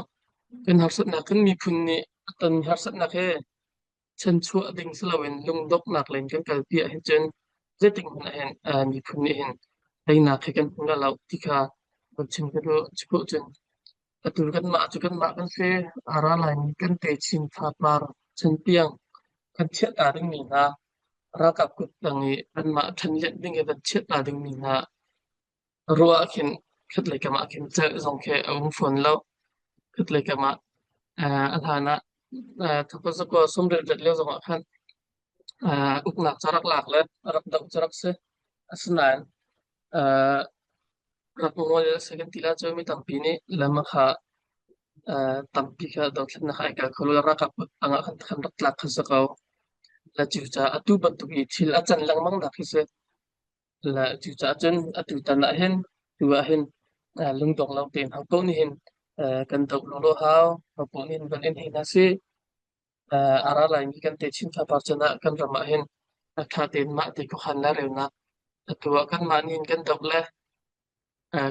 Kan harsatnak kan miphun nih a tonmi harsatnak hi Chanchuah ding si loin lungdonghnak lei in kan kalpi ahhin cun zeitik hmanh ah hin miphun nih hin teinak hi kan hmu la lo ti kha van chim ka duh. Cukhawh cun atu kanmah cu kanmah kan si. A ra laimi kan techin fapar chantiang kan chiahta dingmi hna ralkap kuttang i anmah ṭhenlianh ding i van chiahta dingmi hna Ruah ah khin khatlei kam ah khin celh zong khi a um fawn lo. Khatlei kam ah a hlan ah thapazakua sumriat lio zong ah khan uknak ca rak lak le rak doh cu rak si. Asinain rak ngol a si kan ti la cu mi tampi nih lam kha tampi kha dothlennak ai kal kho lo. Ralkap tang ah khan rak tlak kha si ko. Le cucaah atu bantuk i thil a can lengmang nak hi si. Le cucaah cun atutan ah hin tu ah hin lungdong lo tein hopaoh nih hin kan doh lawlaw hau. Hopaoh nih hin van in hei hna sih. A ra laimi kan techin fapar chan ah kan ram ah hin a ṭha tein mah ti khuakhan lairelnak atu ah kanmah nih hin kan doh le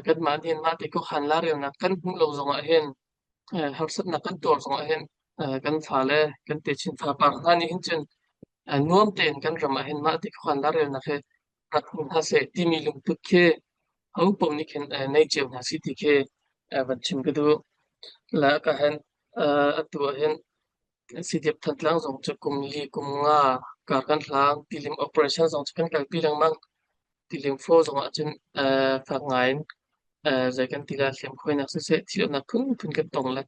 kanmah nih hin mah ti khuakhan lairelnak kan hmuh lo zongah hin harsatnak kan tuar zongah hin kan fale kan techin fapar hna nih hin cun nuam tein kan ram ah hin mah ti khuakhan lairelnak hi rak hmu hna seh timi lungput khi hopaoh nih khin nei cio hna sih ti khi van chim ka duh. Le ka hen atu ah hin CDF Thantlang zong cu kum li kum nga kar kan hlang. Tilim operation zong cu kan kalpi lengmang. Tilim fo zong ah cun fak ngai in zei kan ti la hliamkhuainak siseh thilnak phunphun kan tong le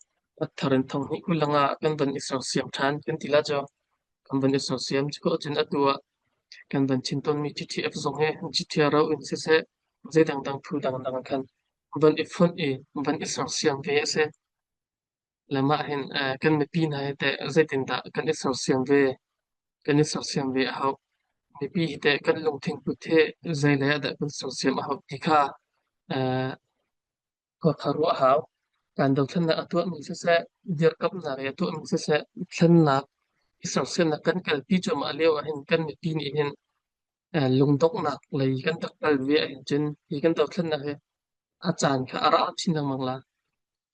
a thar in thong hnih kul le nga kan van i sersiam ṭhan kan ti la cu kan van i sersiam. Cu cun atu ah kan van chim tawnmi TTF zong hi GTRO in siseh zei dangdang phu dangdang khan van i fonh i van i sersiam ve a si. Le mah hin kan mipi hna hi teh zeitindah kan i sersiam ve? Kan i sersiam ve a hau. Mipi hi teh kan lungthin put hi zei lei ah dah kan sersiam a hau ti kha khua kha ruah a hau. Kan dothlennak a tuahmi siseh, dirkamnak i a tuahmi siseh, thlennak i sersiamnak kan kalpi cuahmah lio ahhin kan mipi nih hin lungdonghnak lei kan rak kal ve ahhin cun hi kan dothlennak hi a caan kha a ra chin lengmang la.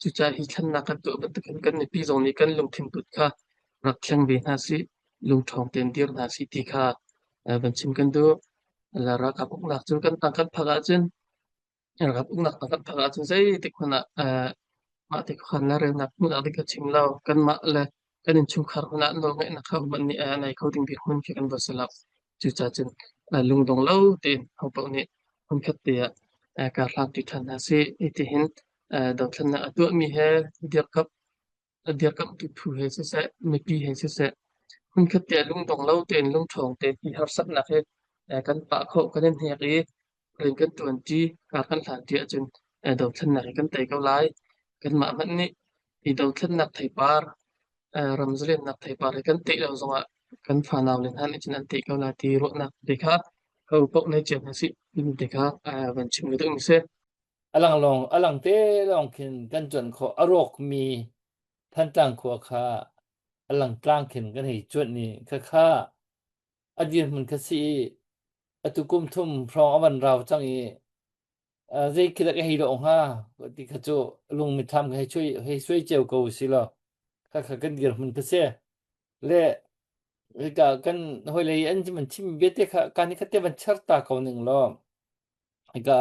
Cucaah hi thlennak kan tuah bantukin kan mipi zong nih kan lungthin put kha rak thleng ve hna sih, lungṭhawng tein dir hna sih ti kha van chim kan duh. Ralkap uknak cu kan tang kan phak ahcun ralkap uknak tang kan phak ahcun zeitik hmanh ah mah ti khuakhan le relnak hmun ah ding ka chim lo. Kanmah le kan innchungkhar hmanh ah nawlngeihnak kha hmanh nih a nei kho ding bik hmun khi kan va si lo. Cucaah cun. Lungdong lo tein hopaoh nih hmunkhat te ah kar hlangṭi ṭhan hna sih. Hitihin dothlennak a tuahmi he dirkamh a dirkamhtu phu he siseh, mipi he siseh, hmunkhat te ah lungdong lo tein lungṭhawng tein hi harsatnak hi kan pah khawh, kan i hnek i rian kan ṭuanṭi, kar kan hlanṭi ahcun dothlennak hi kan tei ko lai. Kanmah hmanh nih hi dothlennak theipar, ram zalennak theipar hi kan teh lo zongah kan fanau le hna nih cun an teh ko lai ti ruahnak te kha ho paoh nei cio hna sih timi te kha van chim ka duhmi si. A lang lawng a lang te lawng khin kan cuanh khawh. A rawkmi Thantlang khua kha a lang tlang khin kan hei cuanh i khakha a dirhmun kha si i atu kum thum hrawng a van rau cang i zei khi dah ka hei lawh hnga ti kha cu lung mithlam ka hei suai hei suai cio ko si law khakha kan dirhmun kha si. Le hika kan hawilei an van chim vialte kha kan i khatte van cher ta ko ning law hika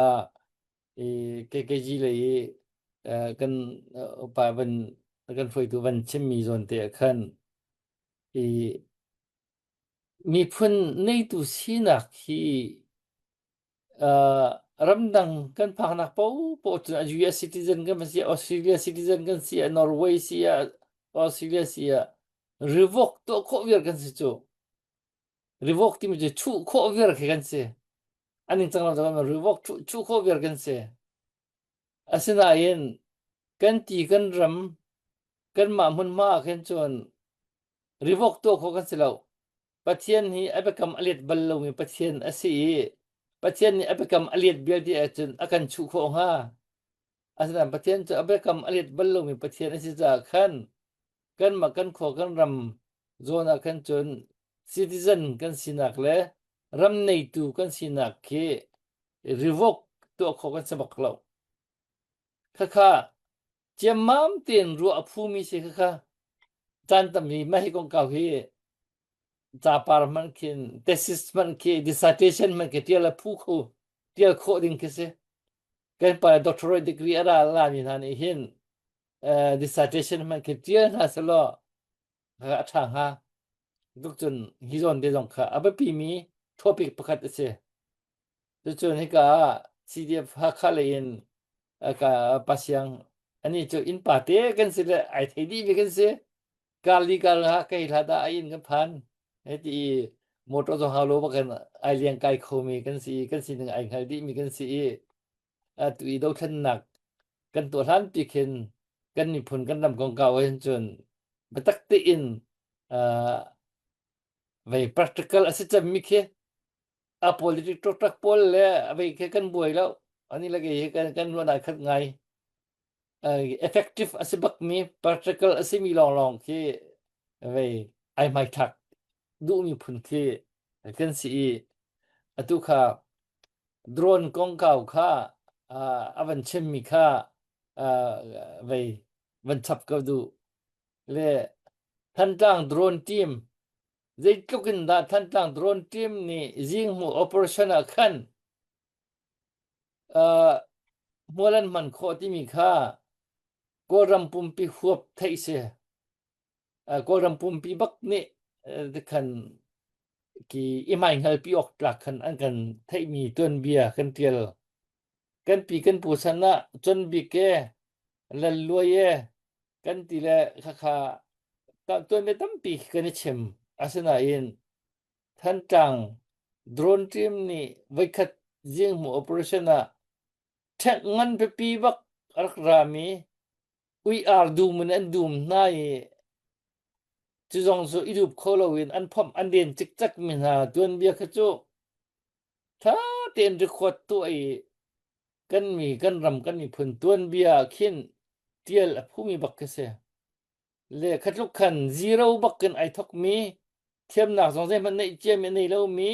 i KKG lei i kan upa van kan hruaitu van chimmi zawn te ah khan i miphun neitu sinak hi ramdang kan phaknak paohpaoh cun US citizen kan si Australia citizen kan si Norway si ah Australia si ah revoke tuah khawh viar kan si cu. Revoke timi cu chuh khawh viar khi kan si. An ning cang lo cang revoke chuh, chuh khawh viar kan si. Asinain kan ti kan ram kanmah hmunhma ah khin cun revoke tuah khawh kan si lo. Pathian hi a biakam a let bal lomi Pathian a si i Pathian nih a biakam a let vialte ahcun a kan chuh khawh hnga. Asinain Pathian cu a biakam a let bal lomi Pathian a si caah khan kanmah kan khua kan ram zawn ah khan cun citizen kan sinak le ram neitu kan sinak khi revoke tuah khawh kan si bak lo. Khakha ciammam tein ruah a phumi si khakha caan tam hi mah hi kongkau hi capar hmanh khin thesis hmanh khi dissertation hmanh khi tial a phu kho tial khawh ding khi si. Kan pa doctorate degree a ra la mi hna nih hin dissertation hmanh khi tial hna selaw a ṭha hnga. Tuk cun hi zawn te zong kha a biapi mi topic pakhat a si. Cucun hika ah CDF Hakha lei in ka pasiang ani cu innpa te kan si le ai thei dih mi kan si. Karli kar ha kei hla dah a inn kan phan. Hei ti i motor zong hau lo bakin ai liang kai kho mi kan si i kan sining ai hngal dih mi kan si i atu i dothlennak kan tuah hlan pi khin kan miphun kan ram kongkau ahhin cun biatak tein uh, vei practical a si cemmi khi a politic ṭokṭak pawl le a vei khi kan buai lo ani le kei hi kan kan ruah nai khat ngai effective a si bakmi practical a simi lawnglawng khi vei ai hmaithlak duhmi phun khi kan si i atu kha drone kongkau kha a van chimmi kha vei van chap ko duh le Thantlang drone team zeitluk in dah Thantlang drone team nih zinghmuh operation ah khan hmual an hman khawh timi kha Kawlram pumpi huap theih si. Kawlram pumpi bak nih khan ki i hmaihngalpi awk tlak khan an kan theihmi tuanbia kan tial. Kan pi kan pu san ah Con Bik e, Lal Luai e, kan ti le khakha tuanbia tampi kan i chim. Asinain Thantlang drone team nih voikhat zinghmuh operation ah ṭhek ngan pipi bak a rak rami ui ar dum in an dum hna i cu zong cu i dup kho loin an phomh an den cikcek mi hna tuanbia kha cu ṭha tein record tuah i kan mi kan ram kan miphun tuanbia khin ṭial a phumi bak khi si. Le khatluk khan zero bak in ai thokmi thiamnak zong zeihmanh neih ciami a nei lomi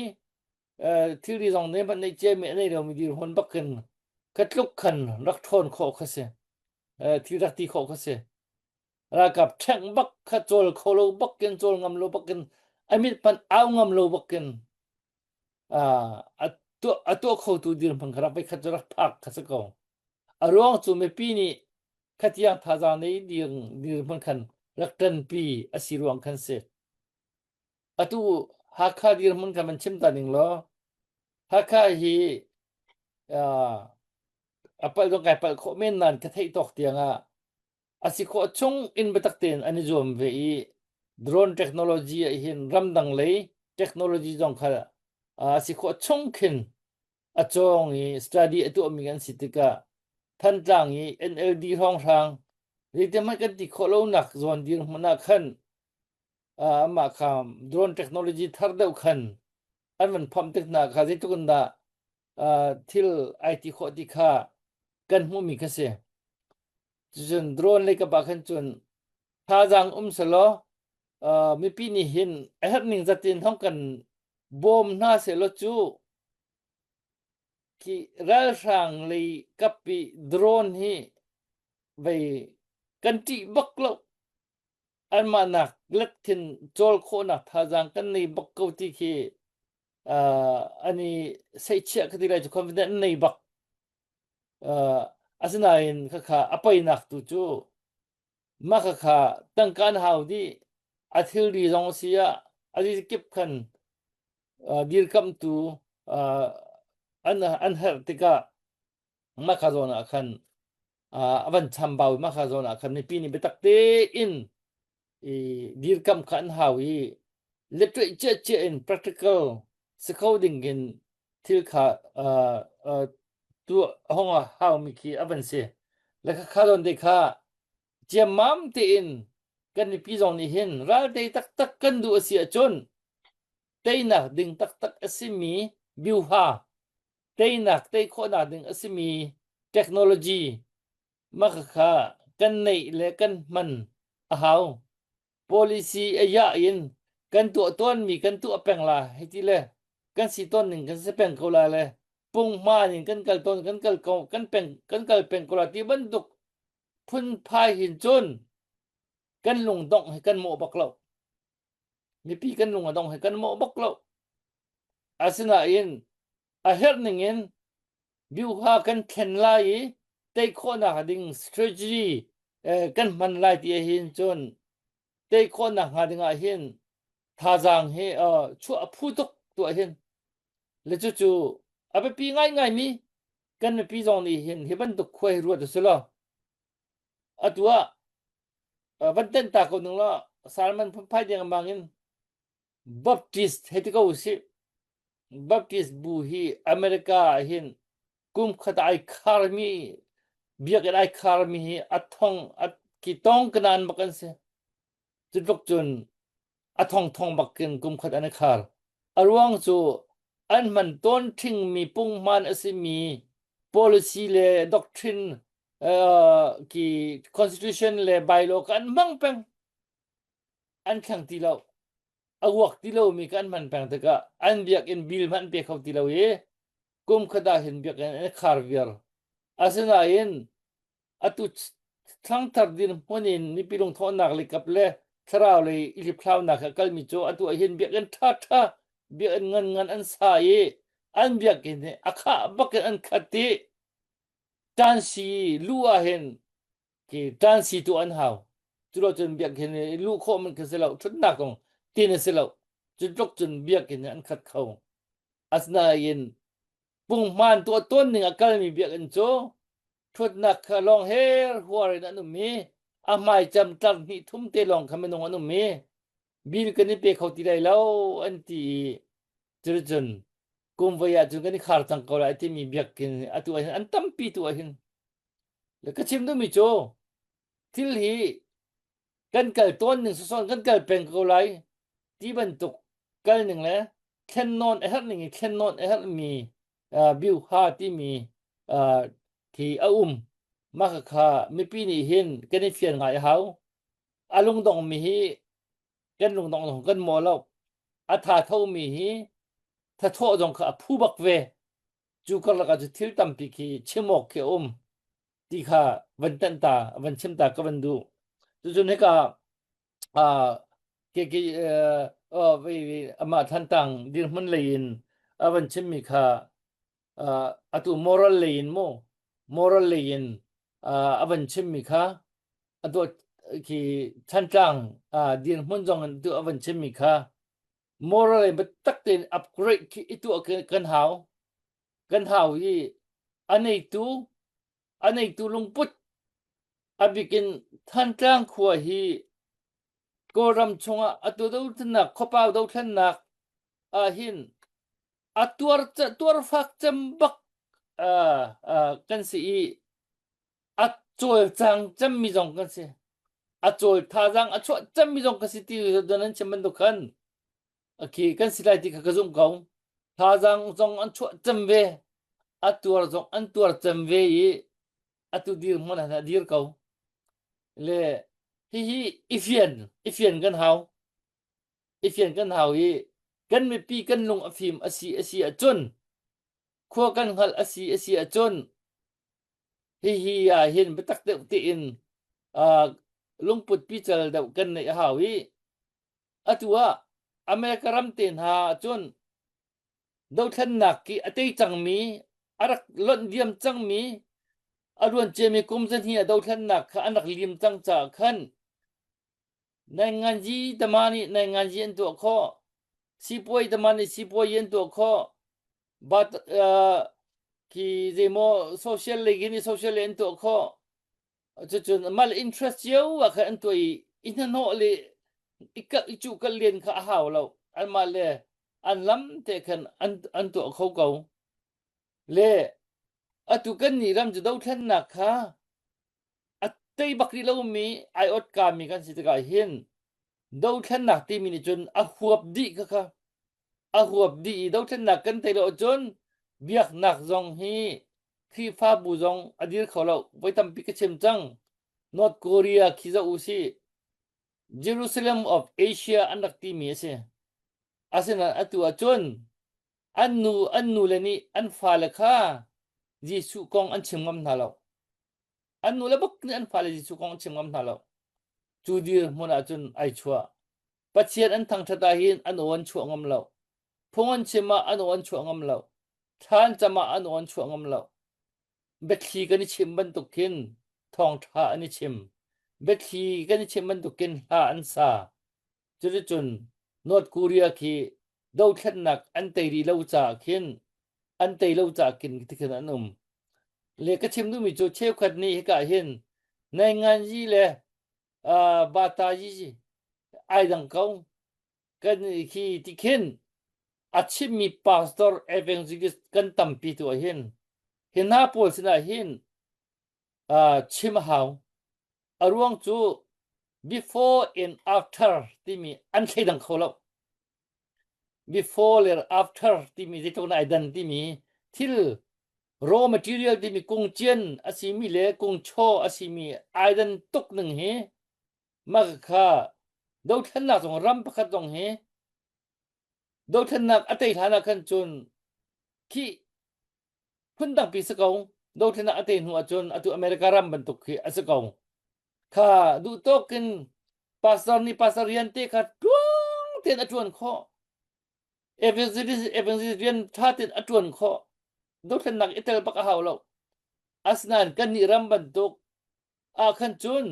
thilri zong zeihmanh neih ciami a nei lomi dirhmun bak in khatluk khan rak ṭhawn khawh kha si. Thil rak ti khawh kha si. Ralkap ṭhengh bak kha cawl kho lo bak in cawl ngam lo bak in a mit hmanh au ngam lo bak in a tuah a tuah khotu dirhmun kha rak voikhat cu rak phak kha si ko. A ruang cu mipi nih khatiang thazaang nei ding dirhmun khan rak ṭanpi a si ruang khan si. Atu Hakha dirhmun khan van chim ta ning law. Hakha hi uh, a palh zong kai palh khawh men nain ka theih tawk tiang ah a si khawh chung in biatak tein an i zuam ve i drone technology ah hin ramdang lei technology zong kha a si khawh chung khin a cawng i study a tuahmi an si tikah Thantlang i NLD hrawnghrang zeiti hmanh kan ti khawh lonak zawn dirhmun ah khan amah kha drone technology thar deuh khan an van phomh tik hna kha zeitluk in dah thil ai ti khawh ti kha kan hmuhmi kha si. Cucun drone lei kap ah khan cun thazaang um selaw mipi nih hin a herh ning zat in hong kan bawm hna sehlaw cu khi ralhrang lei kap i drone hi vei kan ṭih bak lo. Anmah nak let khin cawl khawhnak thazaang kan nei bak ko ti khi an i seihchiah ka ti lai cu confident an nei bak. Asinain khakha a peinak tu cu mah khakha tangka an hau dih a thilri zong a si ah a kip khan dirkamhtu an an herh tikah mah kha zawn ah khan a van chambau mah kha zawn ah khan mipi nih biatak tein i dirkamh kha an hau i lettuih ciacia in practical si kho ding in thil kha tuah hong a haumi khi a van si. Le kha zawn te kha ciammam tein kan mipi zong nih hin ral tei taktak kan duh a si ahcun teinak ding taktak a simi biuha teinak tei khawhnak ding a simi technology mah kha kan neih le kan hman a hau. Policy a yah in kan tuah tawnmi kan tuah peng la hei ti le kan si tawn ning kan si peng ko la le punghman in kan kal tawn kan kal ko kan peng kan kal peng ko la ti bantuk phunphai hin cun kan lungdongh hi kan mawh bak lo. Mipi kan lung a dong hi kan mawh bak lo. Asinain a herh ning in biuha kan thlen lai i tei khawhnak ding strategy kan hman lai ti hin cun tei khawhnak hnga ding ah hin thazaang hi chuah a phu tuk tuah hin le cucu a biapi ngaingai mi kan mipi zong nih hin hi bantuk khua hi ruat usih law atu ah van tenh ta ko ning law Salman phunphai deng mang in Baptist hei ti ko usih. Baptist bu hi America ah hin kum khat ai kharmi biakinn ai kharmi hi a thong a ki tong kanan bak an si. Cu tluk cun a thong thong bak in kum khat an i khar. A ruang cu an hman tawn ṭhingmi punghman a simi policy le doctrine uh, ki constitution le bylaw ka an hmang peng. An thleng ti lo. A uak ti lomi ka an hman peng tikah an biakinn bill hmanh an pe kho ti lo i kum khat ah hin biakinn an khar viar. Asinain atu thlangthar dirhmun in mipi lungthawhnak lei kap le thlarau lei i hliphlaunak he a kalmi cu atu ah hin biakinn ṭhaṭha biakinn ngan ngan an sa i an biakinn hi a khah bak in an khat i ṭansi luh ah hin khi ṭansi tu an hau. Cu cun biakinn i luh khawh man khi si lo, ṭhutnak zong tin a si lo. Cu tluk cun biakinn an khat kho. Asinain punghman tuah tawn ning a kalmi biakinn cu ṭhutnak kha lawng her huar in an um i a hmaicam tlar hnih thum te lawng kha minung an um i bil kan i pe kho ti lai lo an ti i cuticun kum voi ah cun kan i khar cang ko lai timi biakinn atu ah hin an tampi tu ah hin le ka chim duhmi cu thil hi kan kal tawn ning soson kan kal peng ko lai ti bantuk kal ning le thlen nawn a herh ning i thlen nawn a herh mi biuha timi khi a um mah kha mipi nih hin kan i fian ngai a hau a lungdong mi hi kan lungdong zong kan maw lo a tha tho mi hi thathawh zong kha a phu bak ve cu karlak ah cu thil tampi khi chim awk khi a um ti kha van tanh ta van chim ta ka van duh cucun hika ke ke amah Thantlang dirhmun lei in a van chimmi kha atu moral lei in mu moral lei in a van chimmi kha atu khi Thantlang dirhmun zong in tu a van chimmi kha moral in biatak tein upgrade khi i tuah kan hau. Kan hau i a neitu a neitu lungput a bikin Thantlang khua hi Kawlram chungah atu dothlennak khuapau dothlennak ahhin a tuar tuarfak cem bak uh, uh, kan si i a cawlcang cemmi zong kan si. A cawl thazaang a chuah cemmi zong kan si ti don an chim bantuk khan khi kan si lai ti kha ka zumh ko. Thazaang zong an chuah cem ve. A tuar zong an tuar cem ve i atu dir hmun ah a dir ko. Le hihi i fian i fian kan hau. I fian kan hau i kan mipi kan lung a fim a si a si ahcun khua kan hngalh a si a si ahcun hihi ah hin biatak deuh tein uh, lungput pical deuh kan neih a hau i atu ah America ram te hna cun dothlennak ki a tei cangmi a rak lonh diam cangmi a ruan ciami kum zahnih a dothlennak kha an rak lim cang caah khan Nainganzi tama nih nainganzi an tuah khawh sipuai tama nih sipuai an tuah khawh but uh, khi zeimaw social lei nih social lei an tuah khawh cucun mah le interest cio ah khan an tuah i i hnahnawh le i kalh i cuh kalh len kha a hau lo anmah le an lam te khan an an tuah kho ko le atu kan nih ram cu dothlennak kha a tei bak rih lomi ai ot kami kan si tikah hin dothlennak timi nih cun a huap dih kha kha a huap dih i dothlennak kan tei lo ahcun biaknak zong hi Khrihfabu zong a dir kho lo. Voi tampi ka chim cang. North Korea khi zoh u sih. Jerusalem of Asia an rak timi a si. Asinain atu ahcun an nu an nule nih an fale kha Jesuh kong an chim ngam hna lo. An nule bak nih an fale Jesuh kong an chim ngam hna lo. Cu dirhmun ahcun ai chuah. Pathian an thangṭhat ahhin an aw an chuah ngam lo. Phung an chim ah an aw an chuah ngam lo. Thla an cam ah an aw an chuah ngam lo. Biathli kan i chim bantuk khin thawngṭha an i chim. Biathli kan i chim bantuk khin hla an sa. Cuticun North Korea khi dothlennak an tei rih lo caah khin an tei lo caah khin tikhin an um. Le ka chim duhmi cu cheukhat nih hika hin nainganzi le uh, bata yi ai dang ko kan khi ti khin a chimmi pastor evangelist kan tampi tu ah hin hi hna pawl sinah hin uh, chim a hau a ruang cu before and after timi an thleidang kho lo before le after timi zeitluk na ai dan timi thil raw material timi kung cian a simi le kung chaw a simi ai dan tuk ning hi mah kha dothlennak zong ram pakhat zong hi dothlennak a tei hlan ah khan cun khi phundangpi si ko dothlennak a tei hnu ahcun atu America ram bantuk khi a si ko kha duh tawk in pastor nih pastor rian te kha tluang tein a ṭuan khawh evangelist evangelist rian ṭha tein a ṭuan khawh dothlennak i tel bak a hau lo asinain kannih ram bantuk ah khan cun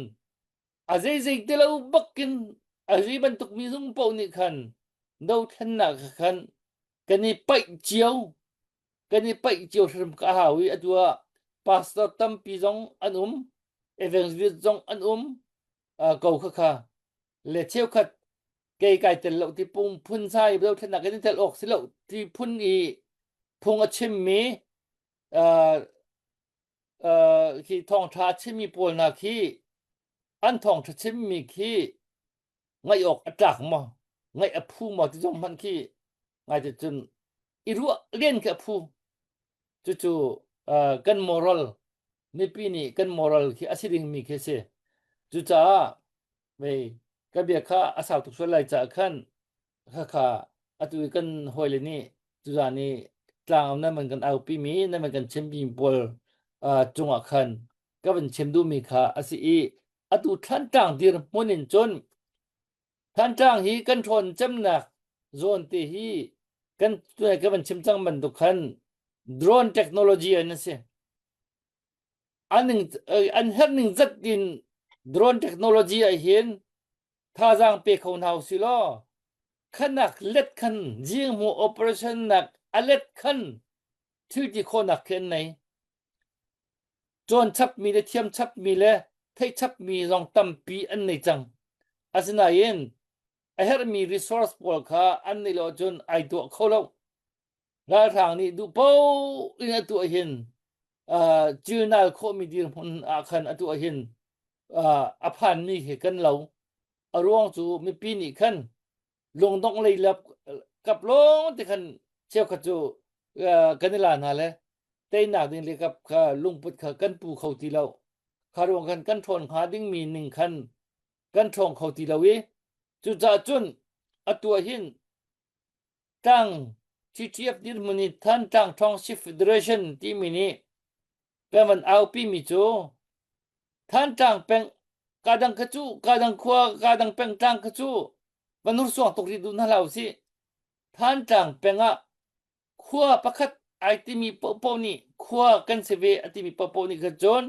a zeizei te lo bakin a ri bantuk mi zung paoh nih khan dothlennak khan kan i paih cio kan i paih cio hrim ka hau i atu ah pastor tampi zong an um evangelist zong an um ko kha kha le cheukhat kei kai tel lo ti pung phun sai dothlennak in tel awk si lo ti phun i phung a chimmi khi thawngṭha a chimmi pawl hna khi an thawngṭha chimmi khi ngaih awk a tlak maw ngaih a phu maw ti zong hmanh khi ngai te cun i ruah len khi a phu cucu kan moral mipi nih kan moral khi a si dingmi khi a si cucaah vei ka bia kha a sau tuk sual lai caah khan khakha atu i kan hawile nih tuzaan i tlang nan man kan aupi mi nan man kan chimpi pawl cungah khan ka van chim duhmi kha a si i atu Thlantlang dirhmun in cun Thlantlang hi kan ṭhawn cemnak zawn te hi kan ka van chim cang bantuk khan drone technology an si. An an herh ning zat in drone technology ah hin thazaang pe kho hna usih law khanak let khan jing mu operation nak a let khan. Thil ti khawhnak khi an nei. Cawn chapmi le thiam chapmi le theih chapmi zong tampi an nei cang. Asinain a herhmi resource pawl kha an neih lo ahcun ai tuah kho lo. Ralhrang nih duh paoh in a tuah hin uh, cilnal khawhmi dirhmun ah khan a tuah hin uh, a phanmi hi kan lo. A ruang cu mipi nih khan lungdongh lei lap kap lawng te khan cheukhat cu uh, kan i la hna le teinak ding le kap kha lungput kha kan pu kho ti lo. Kha ruang khan kan ṭhawn hnga dingmi ning khan kan ṭhawng kho ti lo i cucaah cun atu ah hin Tang TTF dirhmun i Thantlang Township Federation timi nih kan van aupi mi cu Thantlang peng kadang kha cu kadang khua kadang pengtlang kha cu van hursuang tuk rih duh hna hlah usih. Thantlang peng ah khua pakhat ai timi paohpaoh nih khua kan si ve a timi paohpaoh nih khan cun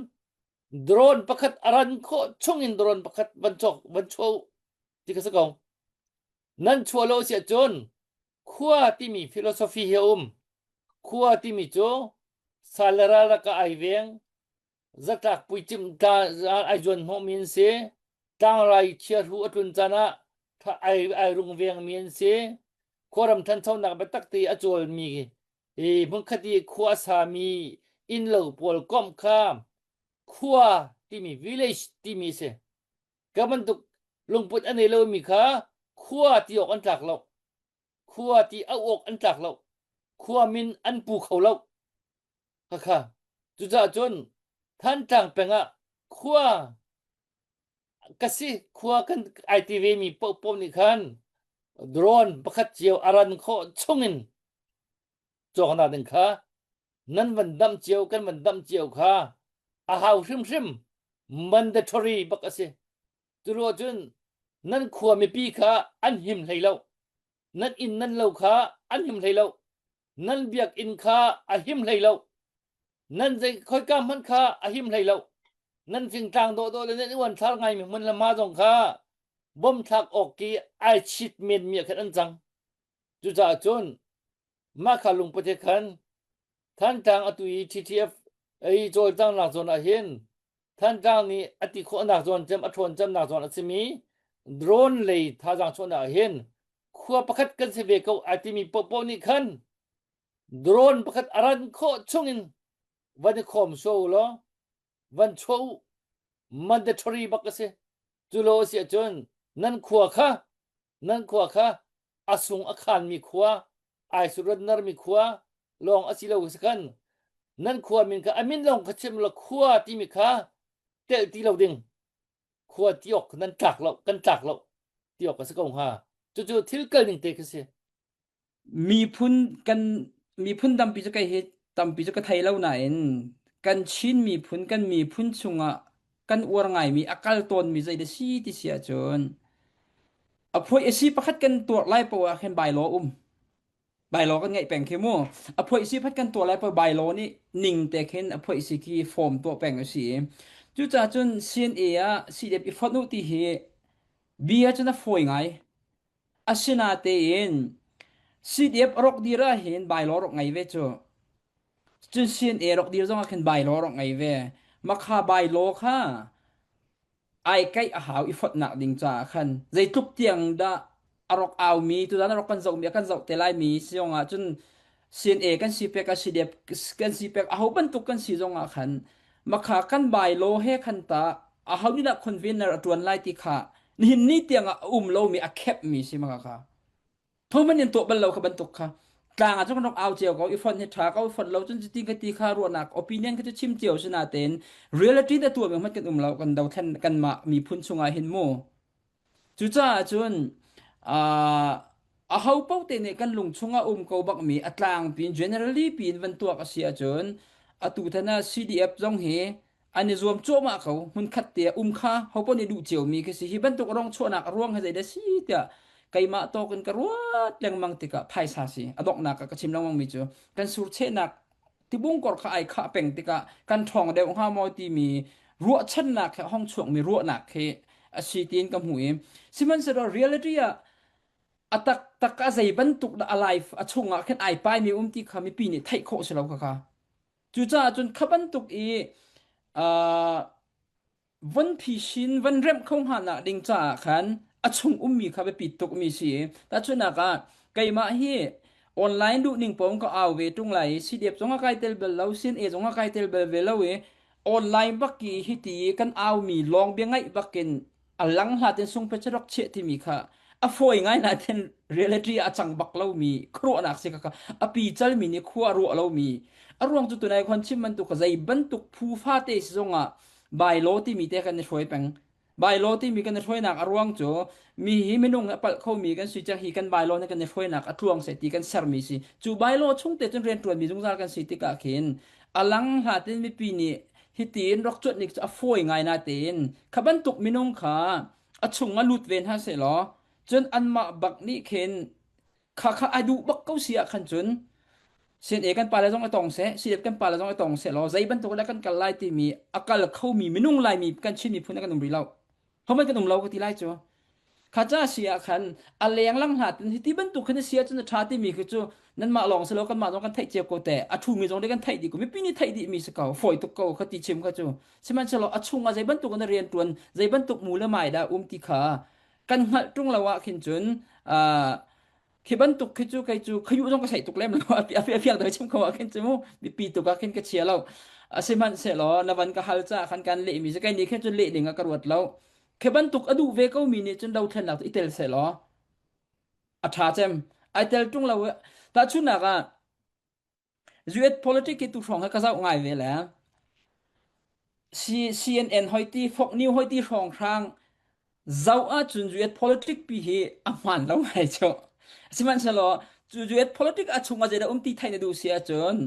drone pakhat a ran khawh chung in drone pakhat van cawk van chuah ti ka si ko. Nan chuah lo si ahcun khua timi philosophy hi a um. Khua timi cu sal le ral rak ah ai veng, zatlak puicimh ai zuan hnawhmi an si, tlangrai chiahru a tlun caan ah ai, ai rungvengmi an si, khuaram ṭhanchonak biatak te a cawlmi i hmunkhat i khua a sami innlo pawl komh kha khua timi village timi a si. Ka bantuk lungput a nei lomi kha khua ti awk an tlak lo. Khua ti auh awk an tlak lo. Khua min an pu kho lo. Khakha. Cucaah cun Thantlang peng ah khua ka si khua kan ai ti ve mi paohpaoh nih khan drone pakhat cio a ran khawh chungin cawknak ding kha nan van damh cio kan van damh cio kha a hau hrimhrim mandatory bak a si cu cun nan khua mipi kha an him hlei lo nan inn nan lo kha an him hlei lo nan biakinn kha a him hlei lo nan zei khoika hmanh kha a him hlei lo nan fingtlang dawhdawh le nan uan thlar ngaimi hmun le hma zong kha bom thlak awk ki ai chit men mi ah khan an cang cucaah cun Mah kha lungput he khan Thantlang atu i TTF i cawlcanghnak zawn ah hin Thantlang nih a ti khawhnak zawn cem a ṭhawn cemnak zawn a simi drone lei thazaang chuahnak ah hin khua pakhat kan si ve ko ai timi paohpaoh nih khan drone pakhat a ran khawh chungin van i khawm sua u law van chuah u mandatory bak a si cu lo a si ahcun nan khua kha nan khua kha a sung a khanmi khua ai suratnarmi khua lawng a si lo si khan nan khua min kha a min lawng kha chim la khua timi kha telh ti lo ding khua ti awk nan tlak lo kan tlak lo ti awk a si ko hnga cucu thil kal ning te khi si Miphun kan miphun tampi cu kei hi tampi cu ka thei lo nain kan Chin miphun kan miphun chungah kan uar ngaimi a kal tawnmi zei dah si ti si ahcun a phuai a si pakhat kan tuar lai poah ah khin bylaw um. Bylaw kan ngeih peng khi mu. A phuai si pakhat kan tuah lai poah bylaw nih ning te khin a phuai si khi form tuah peng a si i cucaah cun CNA ah CDF i fonh u ti hi bia cun a fawi ngai. Asinatein CDF a rawk dir ahhin bylaw rak ngei ve cu. Cun CNA rak dir zongah khin bylaw rak ngei ve. Makha bylaw kha ai kaih a hau i fotnak ding caah khan zeitluk tiang dah a rak aumi tuzan a rak kan zohmi a kan zoh te laimi si zongah cun CNA kan si pek ah CDF kan si pek aho bantuk kan si zongah khan makha kan bylaw he khan ta aho nih dah convener a tuan lai ti kha nihin ni tiang ah a um lomi a khepmi si maka kha thoman in tuah bal lo kha bantuk kha tlang ah cun kan rak au cio ko i font hi tha ko font lo cun cutin ka ti kha ruahnak opinion kha cu chim cio si natein reality na tuah mi hmanh kan um lo kan dothlen kanmah miphun chungah hin mu Cucaah cun uh, aho paoh te nih kan lung chungah um ko bakmi a tlangpi in generally piin van tuak a si ahcun atu than ah CDF zong hi an i zuam cuahmah ko hmunkhat te ah um kha hopaoh nih duh ciomi khi si hi bantuk rong chuahnak a ruang hi zeidah si tiah keimah tawk in ka ruat lengmang tikah phaisa si a donghnak ah ka chim lengmang mi cu kan surchehnak tibungkor kha ai khah peng tikah kan ṭhawng deuh hnga maw timi ruahchannak he hong chuakmi ruahnak khi a si tiin ka hmu i sihmanhsehlaw reality ah. A taktak a zei bantuk dah a life a chungah khin ai paimi um ti kha mipi nih theih khawh si lo kha kha. Cucaah cun kha bantuk i uh, von phisin von remh kho hnga nak ding caah khan a chung ummi kha biapi tukmi si. Tahchunhnak ah keimah hi online duh ning paoh ka au ve ṭung lai i CDF zong a kai tel bal lo, CNA zong a kai tel bal ve lo i online bak i hiti kan aumi lawng bia ngaih bakin a lang hlat in sungphe rak chiah timi kha a fawi ngai nain reality a cang bak lomi khuaruahnak si kha a pi calmi nih khua a ruah lomi a ruang cu tunai khon chim bantuk zei bantuk phu fate si zongah bylaw timi te kan i hruai peng bylaw timi kan i hruainak a ruang cu mi hi minung a palh khomi kan si cang hi kan bylaw nih kan i hruainak a tluang se ti kan sermi si cu bylaw chung te cun riantuan mi zungzal kan si tikah khin a lang hlatin mipi nih hitin rak cuanh nik cu a fawi ngai natein kha bantuk minung kha a chung a lut ve hna sehlaw cun anmah bak nih khin kha kha a duh bak ko si ah khan cun CNA kan pale zong a tong seh CDF kan pale zong a tong seh law zei bantuk le kan kal lai timi a kal khomi minung laimi kan Chin miphun kan um rih lo Homan kan um lo ka ti lai cu. Kha ca si ah khan a leng lang hna tin hiti bantuk khan si ahcun a ṭha timi khi cu nanmah lawng si lo kanmah zong kan theih cio ko te a ṭhumi zong nih kan theih dih ko mipi nih theih dih mi si ko fawi tuk ko kha ti chim kha cu sihmanhsehlaw a chung ah zei bantuk in a rian ṭuan zei bantuk mu le mai dah um ti kha kan hngalh ṭung lo ah khin cun khi bantuk khi cu kei cu khayu zong ka sei tuk lem lo a a fiang dai chim ko ah khin cu mu mipi tuk ah khin ka chia lo sihmanhsehlaw na van ka hal ca khan kan leh mi si kai ni khin cun leh ding ah ka ruat lo khi bantuk a duh ve ko mi nih cun dothlennak i tel sehlaw a ṭha cem ai tel ṭung lo tahchunhnak ah US politics hi tu hrawng hi ka zoh ngai ve le CNN hoi ti Fox News hoi ti hrawng hrang zoh ahcun US politics pi hi a hmaan lo ngai cu. Sihmanhsehlaw cu US politics a chung ah zeidah um ti theih na duh si ahcun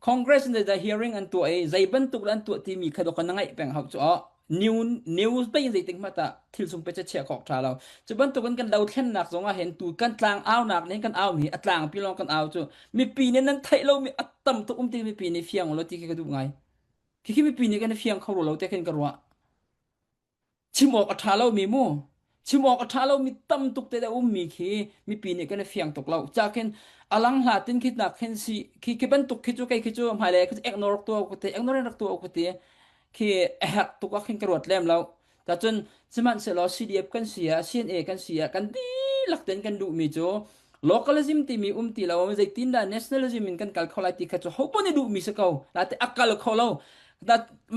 Congress in zeidah hearing an tuah i zei bantuk an tuah timi kha dawk na ngaih peng hau cu new news pei zeitik hmanh ah thil sung pe chia khawk tha lo cu bantukin kan dothlennak zong ah hin tu kan tlang aunak nih kan au mi a tlang pi lawng kan au cu mipi nih nan theih lo mi a tam tuk um ti mipi nih fiang lo ti khi ka duh ngai khi khi mipi nih kan fiang kho lo te khin ka ruah Chim awk a ṭha lomi mu. Chim awk a ṭha lomi tam tuk te a ummi khi mipi nih kan i fiang tuk lo. Ca khin a lang hla tin khi nak khin si khi khi bantuk khi cu kei khi cu hmailei khi ignore rak tuah ku te ignore rak tuah ku te khi a herh tuk ah khin ka ruat lem lo. Tacun sihmanhsehlaw CDF kan si ah CNA kan si ah kan dihlak tein kan duhmi cu localism timi um ti lo zeitindah nationalism in kan kal kho lai ti kha cu hopoh nih duhmi si ko. Nate a kal kho lo.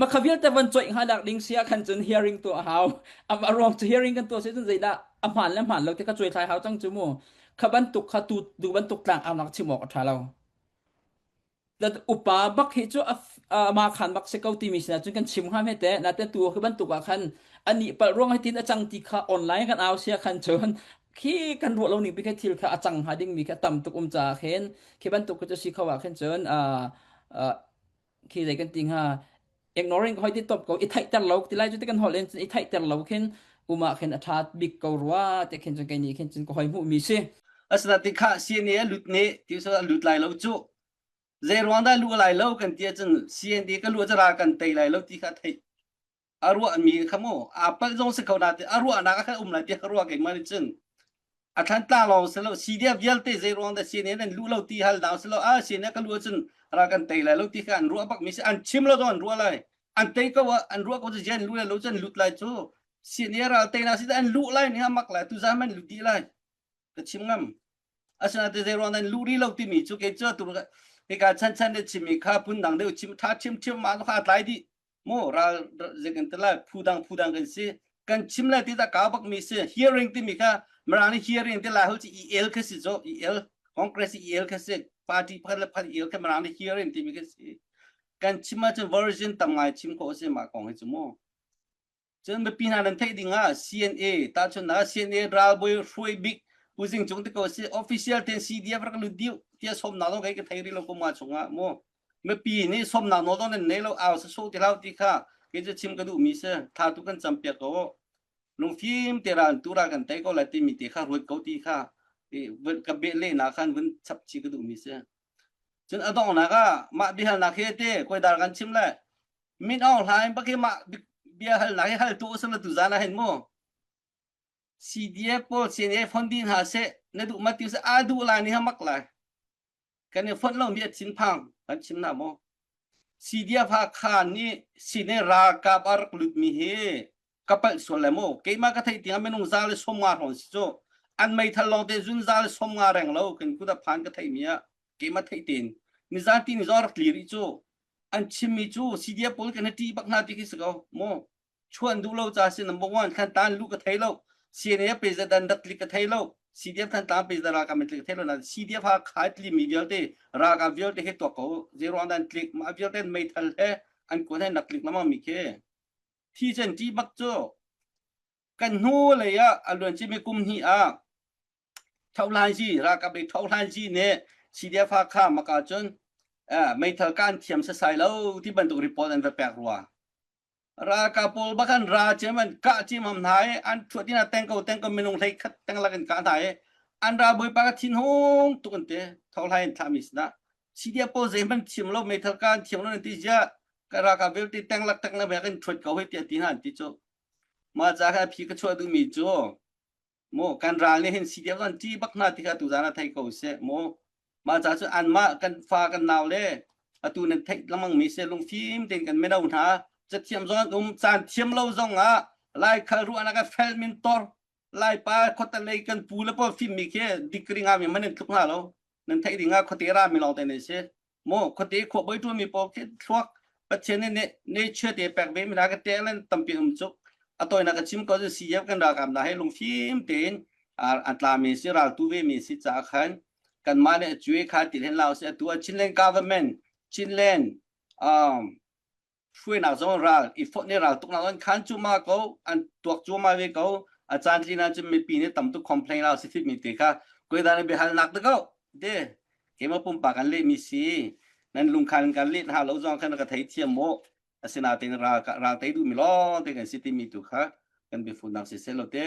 Makha vialte van coih hnga dak ding si ah khan cun hearing tuah a hau. A ruang cu hearing kan tuah si cun zeidah a hmaan le hmaan lo ti kha cuai thlai hau cang cu mu. Kha bantuk kha tu tu bantuk tlang aunak chim awk a ṭha lo. Upa bak hi cu ama khan bak si ko timi sinah cun kan chim hnga hme te. Nate tu khi bantuk ah khan ani palh ruang hi tin a cang ti kha online kan au sia khan cun khi kan ruah lo ning pi kha thil kha a cang hnga ding mi kha tam tuk um ca khin khi bantuk cu si kho ah khin cun khi zei kan ti hnga ignoring hoi ti top ko i theihter lo ti lai cu ti kan holh in i theihter lo khin uma khin a ṭha bik ko rua te khin cun kei nih khin cun ka hoi hmuh mi si Asina ti kha CNA a lut ne ti so a lut lai lo cu zei ruang dah lu lai lo kan ti ahcun CND ka lu cu ral kan tei lai lo ti kha theih a ruahmi kha mu aa palh zong si ko na ti a ruahnak ah khan um lai ti ka ruah keimah nih cun a thlan tla lawng si lo CDF vialte zei ruang dah CNA nan luh lo ti hal dang si lo a CNA ka luh ahcun ral kan tei lai lo ti kha an ruah bak mi si an chim lo zong an ruah lai an tei ko ah an ruah ko cu jen lu lai lo cun lut lai cu CNA ral tei na si an luh lai ni a mak lai tu zan man lut dih lai ka chim ngam asinain te zei ruang nan luh rih lo timi cu kei cu tu hika chan chan ne chimmi kha phun dang deuh chim tha chim chim ma kha tlai dih mu ral zei kan ti lai phu dang phu dang kan si kan chim lai ti da ka bak mi si hearing timi kha mirang nih hearing ti lai hol chi EL kha si zo EL Congress EL kha si party pakhat le pakhat EL kha mirang nih hearing timi kha si kan chim ahcun version tam ngai chim khawh si mah kong hi cu mu Cun mipi hna nan theih ding ah CNA tahchunhnak ah CNA ralbawi hruai bik Pu Zing Cung te ko si official ten CDF rak lut diu tiah sawmnak zong kei ka thei rih lo kuma chungah mu mipi nih sawmnak nawl zong nan nei lo au sa so ti hlau ti kha kei cu chim ka duh mi si tha tu kan cam piak ko lungfim te ral tu ral kan tei ko lai timi te kha ruat ko ti kha ka beh leh na khan vun chap chi ka duh mi si cun a donghnak ah mah biahalnak hi te koi dar kan chim le Min Aung Hlaing bak hi mah bia halnak hi hal tu usila tu zan ah hin mu. CDF pawl CNA fon dih hna seh na duh ma ti seh aa duh lai ni ha mak lai. Kan i fonh lomi a thinphang kan chim na maw? CDF Hakha nih sine ralkap a rak lutmi hi ka palh sual le maw? Keimah ka theih tiang minung za le 50 hrawng si cu. An meithal lawng te zun za le 50 reng lo kan kut a phan ka theihmi ah keimah theih tein nizan ti ni zong rak tli rih cu. An chimmi cu CDF pawl kan i ṭih bak hna ti khi si ko maw? Chuan duh lo ca si number one khan tan lu ka thei lo CNA president rak tlik ka thei lo CDF khan tlang president ralkap tlik ka thei lo na CDF ha khai tli mi vialte ralkap vialte he tuak ko zero dan tlik ma vialte meithal he an kun he nak tlik lamang mi khi thi chen ti bak cu kan hnu lei ah a luan chi mi kum hni ah Thohlanzi ralkap lei Thohlanzi nih CDF Hakha maka cun meithal kan thiam sasai lo ti bantuk report an va pek rua Ralkap pawl bak an ra cem an kah cem ham hna i an thuat ina teng ko teng ko minung hlei khat teng lak in kah hna i an ra bawipa ka thin hung tuk an ti tholai in thlahmi sinah CDF pawl zeihmanh thiam lo meithal ka an thiam lo nan ti zia ka ralkap vialte teng lak teng lak in thuat ko hei tiah ti hna an ti cu mah ca kha phi ka chuah duhmi cu Maw kan ral nih hin CDF an ṭih bak hna ti kha tuzaan ah thei ko seh maw. Mah ca cu anmah kan fa kan nau le atu nan theih lengmang mi se lungfim tein kan mino hna cathiam zong an um caan thiam lo zong ah laikhal ruahnak a fel min tor laipa khuatelei kan pu le pawl fim mi khi degree nga mi man in tluk hna lo nan theih ding ah khuate ra mi lawng te nan si Maw khuate khuabawi ṭuanmi pawl khi thluak Pathian nih nature te pek ve mi hna ka talent tampi um cuk. A tawinak ka chim ko cu CF kan ralkap hna he lungfim tein an tlami si raltu ve mi si caah khan kanmah nih a cuai kha ti hen lau si atu ah Chinland government Chinland um, hruainak zong ral i fonh i ral tuknak an khan cuahmah ko an tuak cuahmah ve ko a caan tlin ahcun mipi nih tam tuk complain lau si mi te kha koidan biahalnak te ko de keimah pumpak an lehmi si nan lungkhan kan leh hna lo zong khan ka thei thiam mu asinain ral ral tei duhmi lawng te kan si timi tu kha kan biafunnak si seh lo te.